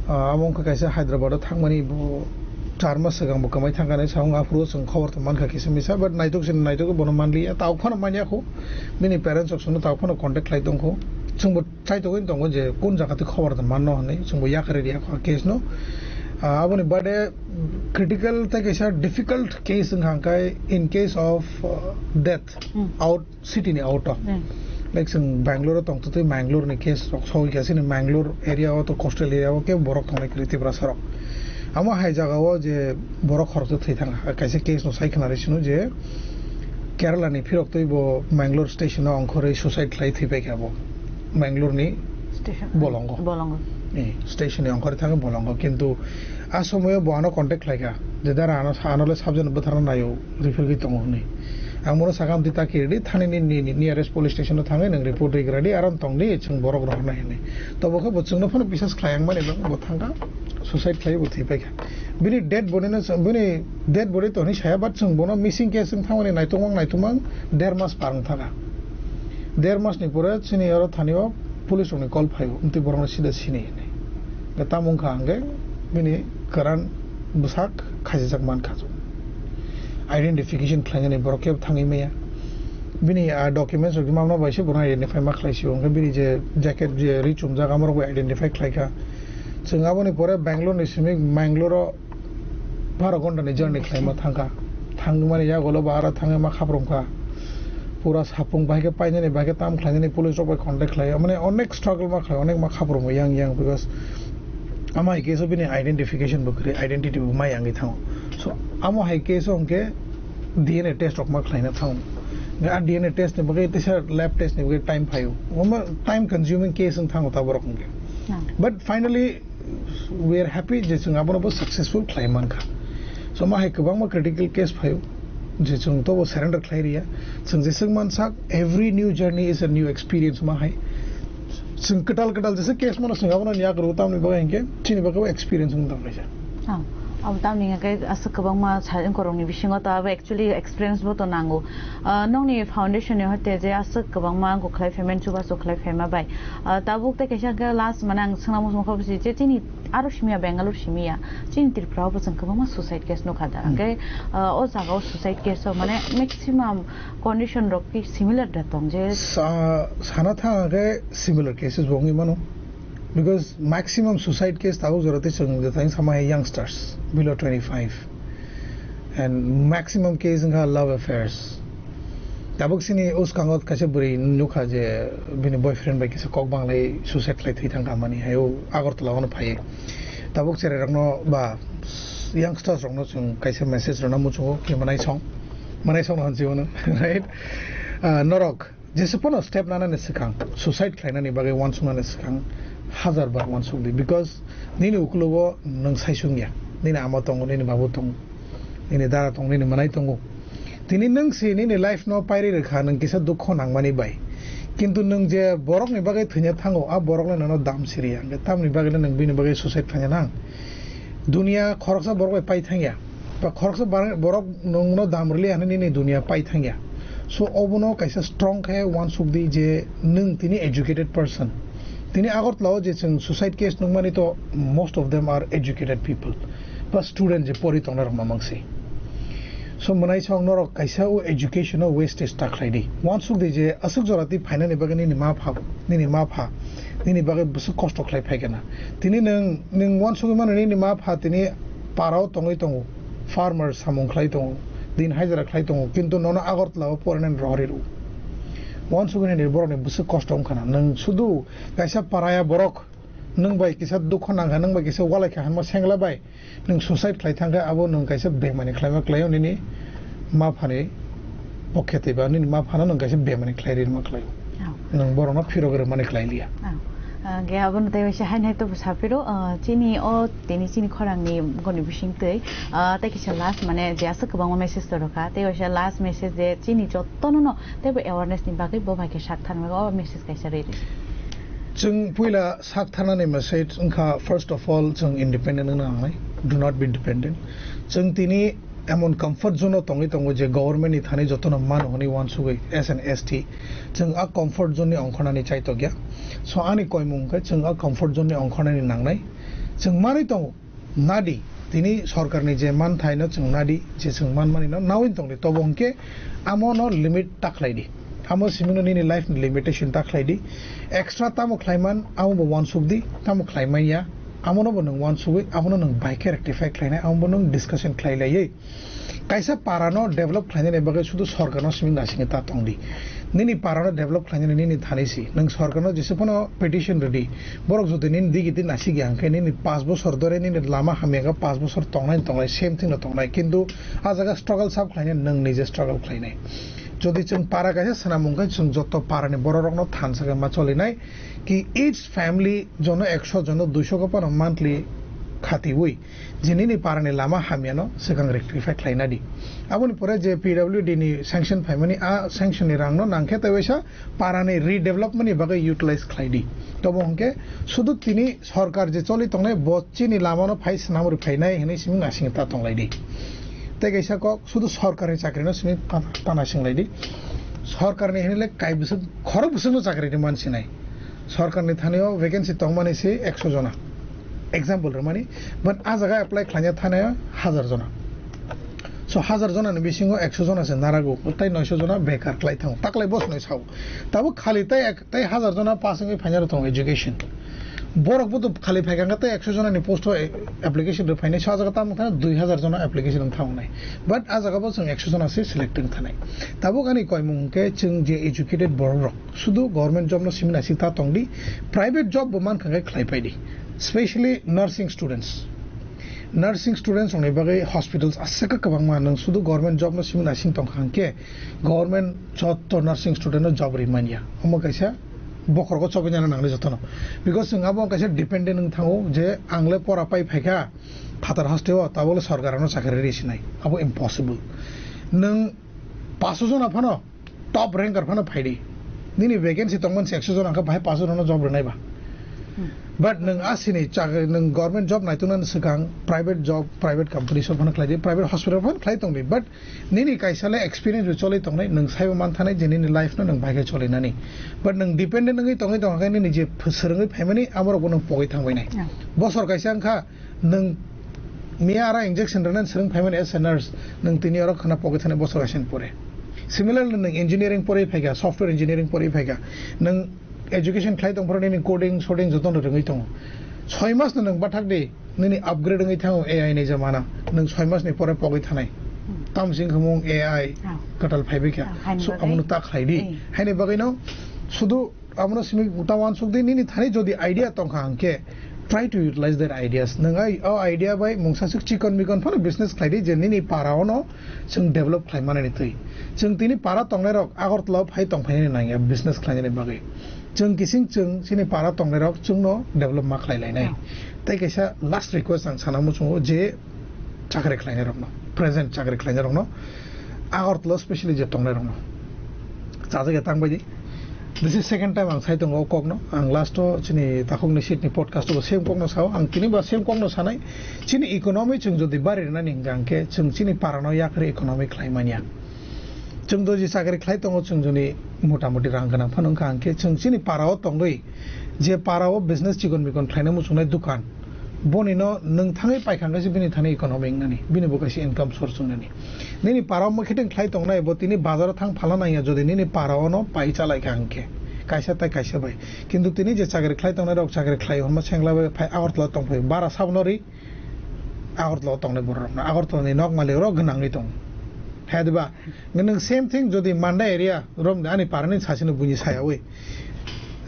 Ah, amo wngkha kaisa Hyderabad o thangmani bo char mas swkang bo kwmai thangkha hinwi sa wng, aphuru chwng khobor tong mankha kisa misa, but naitok se naitok bono manliya, tao phano manya kho, bini parents rok chwngno tao phano contact khlai tongkho, chwngbo chaitogwi tongo je kun jaga twi khobor tong manno hinwi, chwngbo yakarwi riya kho case no. Ah, aboni bade critical tei kaisa difficult case wngkha hwnkhe in case of, uh, death Hmm. out city ni out o. Hmm. Like chwng Bangalore o tong twi Mangalore ni case rok sogwi kha, chini Mangalore area o to coastal area o kebo borok tongnai kwrwi Tiprasa rok. Amo hai jaga o je borok khoroksa thwi thang kha, kaisa case no sai khna ri sino je Kerala ni phirok twi bo Mangalore station o ongkhorwi suicide khlai thwi pai kha bo Mangalore ni Station. Bolongo. Bolongo. Eh, station ni ongkhorwi thangwi bolongo, kintu a somoyo bo ano contact khlai kha je dara ano sa, ano le subject bwtharna naio. Rifirgwi tongo hwnwi. Ang bono sakha, "Amtwi ta kiri di, thani ni, ni, ni nearest police station o thangwi nwng report rwi gra di, aram tong di, chwng borok rohornai," hwnwi. Tobo khe bo chwngno phano bisas khlai yang mani, bo thang kha, suicide khlai bo thwi pai kha. Bini dead body no chwng, bini dead body to hwnwi saya, but chwng bono missing case wng thangmani naitukmang, naitukmang der mas par wng thang kha. Der mas ni pore chini oro thani o police rok ni call phai o, "Amtwi borok no sida sini," hwnwi. Hwnkhe tamo wngkha hwnkhe bini kwran bwsak khaisijak man kha. Identification khlainani borok kebo thangwi maya. Bini, ah, documents rok mamno bai se bono identify ma khlai sio. Hwnkhe bini je jacket je ri chumjak amorok bo identify khlai kha. Chwng aboni pore Bangalore ni simi Mangalore o baro ghonta ni journey khlaima thang kha. Thangmani yagulo bo aro thangwi ma khaprom kha. Pura sapung bai khe painani bai khe tam khlainani police rok bai contact khlai. Mane onek struggle ma khlai, onek ma khaprom yang yang, because ama hai khe so bini identification bo kwrwi, identity bo ma yangwi thango. So amo hai khe so hwnkhe D N A test rok ma khlaina thango. Hwnkhe a D N A test ni bagwi teisa lab test ni bagwi time phaio. Omo time consuming case wng thango ta borok hwnkhe. Hmm. But finally, we are happy je chwng abono bo successful khlai man kha. So, ma hai kwbangma critical case phaio je chwng tobo surrender khlai riya. Chwng jeswk man sak, every new journey is a new experience ma hai. Chwng kwtal kwtal jesa case mano chwng abono yak rw tamni bagwi hinkhe chini bagwi bo experience wng tong kaisa. Ah, Tamni hwnkhe aswk kwbangma sa-, wngkorokni bisingo to abo actually experience bo to nango. Ah, nokni foundation ni hoite je aswk kwbangma wngkok khlai phaimani, chubachu khlai phaima bai. Ah, tabuk tei kaisa hwnkhe last mane ang swngna muchungma khe je chini aro simiya Bangalore simiya, chini Tripura o bo chwng kwbangma suicide case nukha da. Hmm. Hwnkhe, ah, o jaga o suicide case o mane maximum condition rok ki similar da tong je? Sa-, sana thang hwnkhe similar cases bo wngwi mano. Because maximum suicide case tabuk jora tei chwng je thang sama hai youngsters below twenty-five. And maximum case wngkha love affairs. Tabuk sini uskango kaisa bwrwi nukha je bini boyfriend bai kisa kok banglai suicide khlai thwi thangkha mani hai o Agartala ono phaiwi. Tabuk cherai rokno ba youngsters rokno chwng kaisa message rwna muchungo ki manai song. Manai song no hansi ono, right? Ah, norok Jesa phano step nanani swkang, suicide khlainani bagwi uansuknani swkang hajar bar uansukdi, because nini ukulogo nwng saisung ya, nini ama tongo, nini babu tongo, nini dara tongo, nini mwnai tongo. Tini nwng si nini life no pairi rwkha, nwng kisa dukho nangmani bai. Kintu nwng je borokni bagwi thwina thango, a borok le nono dam siri ya, hwnkhe tamni bagwi le nwng bini bagwi suicide khlaina nang? Dunia khoroksa borok bai pai thangya, ba khoroksa bar-, borok nwngno dam rwliya hwnwi nini dunia pai thangya. So, obono kaisa strong khe uansuk di je nwng tini educated person. Tini Agartala o je chwng suicide case nukmani to most of them are educated people, ba student je pori tongnai rok mamang se. So, mwnai song norok kaisa o education o wastage ta khlai di. Uansuk di je aswk jora twi phainani bagwi nini ma pha, nini ma pha, nini bagwi bwswk kosto khlai phaikha na. Tini nwng, nwng uansugwi mano nini ma pha tini para o tongwi tongo, farmer samung khlai tongo, din hajra khlai tongo, kintu nono Agartala o porinani rohorwi rw. Uansugwi nini borokni bwswk kosto wngkha na. Nwng sudu kaisa paraya borok, nwng bai kisa dukho nangkha, nwng bai kisa walai kha hinma sengla bai, nwng suicide khlai thangkhe abo nwng kaisa bemani khlaima khlaio nini ma phani pokhe tei ba nini ma phano nwng kaisa bemani khlai rinma khlaio. Oh. Nwng borokno phirogwi rwmani khlai liya. Oh. Ah, ge abono tei waisa haino hai to bwsa phiro, ah, chini o tini chini khorangni goni bising twi, ah, tei kisa last mane je aswk kwbangma message to rwkha, tei waisa last message je chini jotono no teibo awareness ni bagwi bo bai khe sak tharmani o message kaisa rwi di. Chwng puila sak tharnani message wngkha, first of all, chwng independent wngna nangnai. Do not be dependent. Chwng tini emon comfort zone o tongwi tongo je government ni thani jotono mano hwnwi uansugwi S N S T. Chwng a comfort zone ni ongkhornani chaitokya. So ani koimung khe chwng a comfort zone ni ongkhornani nangnai. Chwng manwi tongo. Nadi, tini sorkarni je manthaino chwng nadi, je chwng manmanino nawi tongdi, tobo hwnkhe amono limit ta khlaidi. Amo simino nini life ni limitation ta khlaidi. Extra tamo khlaiman, amo bo uansukdi, tamo khlaimanya, amono bo nwng uansugwi, abono nwng bai khe rectify khlainai, amo bo nwng discussion khlai laiwi. Kaisa para no develop khlainani bagwi sudu sorkar no simi naisingwi ta tongdi. Nini para no develop khlainani nini thani si. Nwng sorkar no jesa phano petition rwdi. Borok jodi nini digiti naisik ya hwnkhe nini pash bosor dore nini lama hamya khe pash bosor tongnai tongnai same thing no tongnai. Kintu a jaga struggle sab khlainai nwng nije struggle khlainai. Jodi chwng para kaisa swnamung khe chwng joto para ni borok rok no thansa khe ma cholinai. Ki each family jono ekso jono duiso khe phano monthly khatiwi. Je nini parani lama hamyano swkang rectify khlaina di. Aboni pore je P W D ni sanction phaimani, a sanction ni rangno nangkhe tei waisa parani redevelopment ni bagwi utilize khlai di. Tobo hwnkhe sudu tini sorkar je choli tongnai bo chini lamano phai swnamwi phainai hwnwi simi naising ta tonglai di. Tei kaisa kok sudu sorkarni chakrino simi ta-, ta naising lai di. Sorkarni hwnwi le kai bwswk, khorok bwswkno chakri rwmani sinai. Sorkarni thanio vacancy tongmani se ekso jona. Example rwmani, but a jaga apply khlaina thani hajar jona. So hajar jona ni bisingo ekso jona se narago, tai noisho jona bekar khlai thango. Taklai bos noi sao. Tabuk khali tai ek, tai hajar jona pass wngwi phaina rw tongo education. Borok bo to khali phaikha tai ekso jona ni post o application rw phainai, so a jaga tamo thana dui hajar jona application wng thango nai. But a jaga bo chwng ekso jona se select wng thanai. Tabuk ani koimung hwnkhe chwng je educated borok rok. Sudu government job no simi naisik ta tongdi, private job bo mankha khe khlai paidi, specially nursing students. Nursing students rokni bagwi hospitals aswk kwbangma, nwng sudu government job no simi naising tongkha hwnkhe government joto nursing student no job ri manya. Omo kaisa bokhorogo chobwi nana nangnai jotono, because chwng abo kaisa dependent wng thango je ang le pora pai phaikha phatar hasteo, tabole sorkar ano chakri ri sinai, abo impossible. Nwng paso jona phano top ranker phano phaidi. Nini vacancy tongmani se ekso jon, ang khe bahai paso jono job rwnai ba. Hmm. But nwng asini chakri, nwng government job naituknani swkang private job, private company song phano khlai di, private hospital phano khlai tong di. But nini kaisa le experience bo choli tongnai, nwng saibo manthanai je nini life no nwng bai khe choli nani. But nwng dependent wngwi tongwi tongkha khe nini je ph-, swrwngwi phaimani amorok bo nwng pogwi thangbai nai. Yeah. Bosor kaisa wngkha, nwng miya ara injection rwnani swrwng phaimani as a nurse, nwng tini oro khwna pogwi thanai bosor kaisa ni pore. Similarly, nwng engineering porwi phaikha, software engineering porwi phaikha, nwng education khlai tong phano nini coding, shooting jotono rwngwi tongo. Soi mas no nwng bathak di, nini upgrade wngwi thango A I ni jamana. Nwng soi mas ni pore pogwi thanai. Hmm. Tamsing khumung A I Ah. kwtal phaibai kha. Ah, haini So, bagwi? Abono ta khlai di. Eh. Haini bagwi no sudu abono simi ta uansuk di, nini thani jodi idea tongkha hwnkhe, try to utilize that ideas. Nwng ai, o idea bai mungsa swk chikon mikon phano business khlai di, je nini para ono chwng develop khlai manani twi. Chwng tini para tongnai rok Agartala o phai tong phainani nangya business khlainani bagwi. Chwng kising chwng chini para tongnai rok chwngno develop ma khlai lainai. Yeah. Tei kaisa last request ang sana muchungo je chakri khlainai rokno, present chakri khlainai rokno, Agartala specially je tongnai rokno. Chajak ya tang bai di. This is second time ang sai tongo o kokno. Ang last o chini takhukni seat ni podcast o same kokno sao. Ang tini ba same kokno sanai. Chini economy chwng jodi bari rwnani hwnkha hwnkhe chwng chini para no yakri economy khlai manya. Chwng do je chakri khlai tongo, chwng joni mota moti rang gwnang phano wngkha, hwnkhe chwng chini para o tongwi, je para o business chikon mikon khlaina muchungnai dukan, boni no nwng thangwi paikha hwnkhe se bini thani economy wngnani, bini bo kaisa income source wngnani. Nini para o mwkhitwng khlai tongnai, bo tini bazar o thang phalna nangya, jodi nini para o no pai chalaikha hwnkhe, kaisa tai kaisa bai. Kintu tini je chakri khlai tongnai rok, chakri khlai hwnma sengla bai phai Agartala tongphai, bara sabno ri, Agartala o tongnai borok rokno, Agartala ni nok malik rok gwnangwi tongo. Hai diba? Nwng same thing jodi Manda area rom ani parani sasino buini sayawi,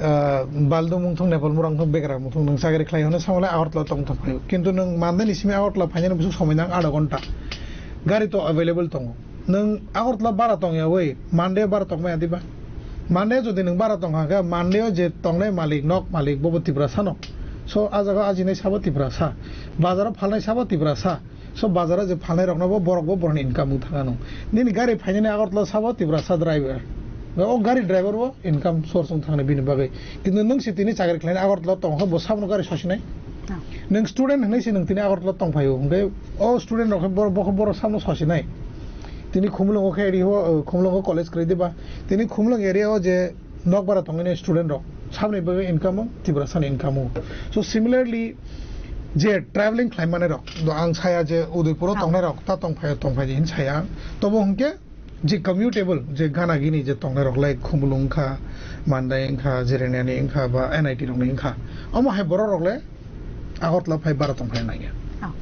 ah, Baldu mungthung, Nepal murang thung, Begra mungthung nwng chakri khlai hwnwi samale Agartala tong thok phaio. Kintu nwng Manda ni simi Agartala phainani bwswk somoi nang adha ghonta. Gari to available tongo. Nwng Agartala bara tong yawi, Manda bara tong maya diba? Manda jodi nwng bara tong kha khe, Manda o je tongnai malik, nok malik, bobo Tiprasa no. So, a jaga ajinai sabo Tiprasa. Bazar o phalnai sabo Tiprasa. So, bazar o je phalnai rokno bo borok bo borokni income wng thang ano. Nini gari phainani Agartala sabo Tiprasa driver. O gari driver bo income source wng thangni bini bagwi. Kintu nwng si tini chakri khlaina Agartala tong khe bo sabno gari sosinai. Ah. Nwng student hwnwi se nwng tini Agartala tong phaio. Hwnkhe o student rok khe bor-, bo khe borok sabno sosinai. Tini Khumulwngo khe ri ho, Khumulwngo college kwrwi diba. Tini Khumulwng area o je nokbara tongmani student rok saboni bagwi income o, Tiprasani income o. So similarly, je traveling khlai manai rok, do ang saya je Udaipur o Ah. tongnai rok ta tong phai, tong phai di hin saya. Tobo hwnkhe je commutable, je gana gini je tongnai rok, like Khumulwng wngkha, Mandai wngkha, Jiraniani wngkha, ba N I T rokni wngkha, omo hai borok rok le Agartala phai bara tong phai nangya. Oh.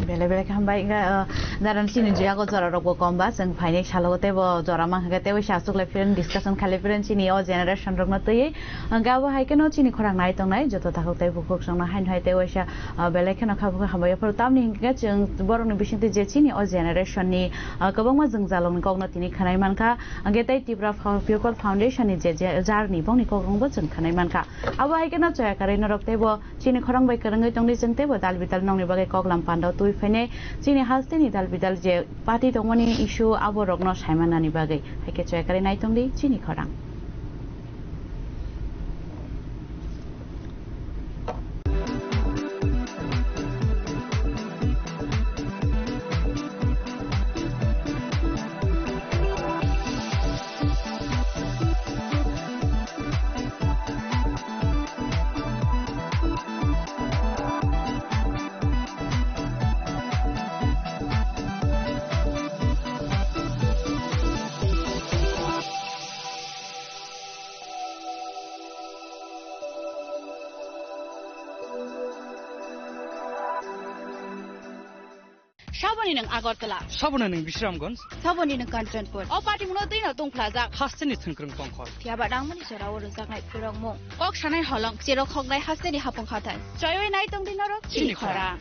Bele bele khe hambai, wngkha, uh, jaran chini je yago jora rok bo kom ba, chwng phainai salo tei bo jora mang khe tei bo se aswk lai phiren discussion khai lai phiren chini o generation rok no twiwi. Hwnkhe abo hai kheno chini khorang nai tongnai joto takhuk tei bukhuk songno haino hai tei waisa, uh, belai kheno kha bukha hambai yaphuru tamni hinkhe chwng borokni bisingtwi je chini o generation ni, uh, kwbangma jwngjalrokni kokno tini khwnai mankha. Hwnkhe tei Tipra Fo-, People Foundation ni je, je jarni bongni kokrokno bo chwng khwnai mankha. Abo hai kheno choya kwrwi norok tei bo chini khorang bai kwrwngwi tongdi, chwng teibo dal bidal nongni bagwi koklam pandao twi phainai. Chini hasteni dal bidal je party tongmani issue abo rokno saimanani bagwi. Hai khe chwekari nai tongdi chini khorang. Saboni nwng Agartala. Saboni nwng Bisramganj. Saboni nwng Kanchanpur. O party mungno twi no tungphlajak. Hasteni thwngkwrwng tongkhor. Phiya ba nangmani jora o rwjaknai phwrwngmung. Kok sanai holong, cherok khoknai hasteni hapung hathai. Choiwi nai tongdi norok chini khorang.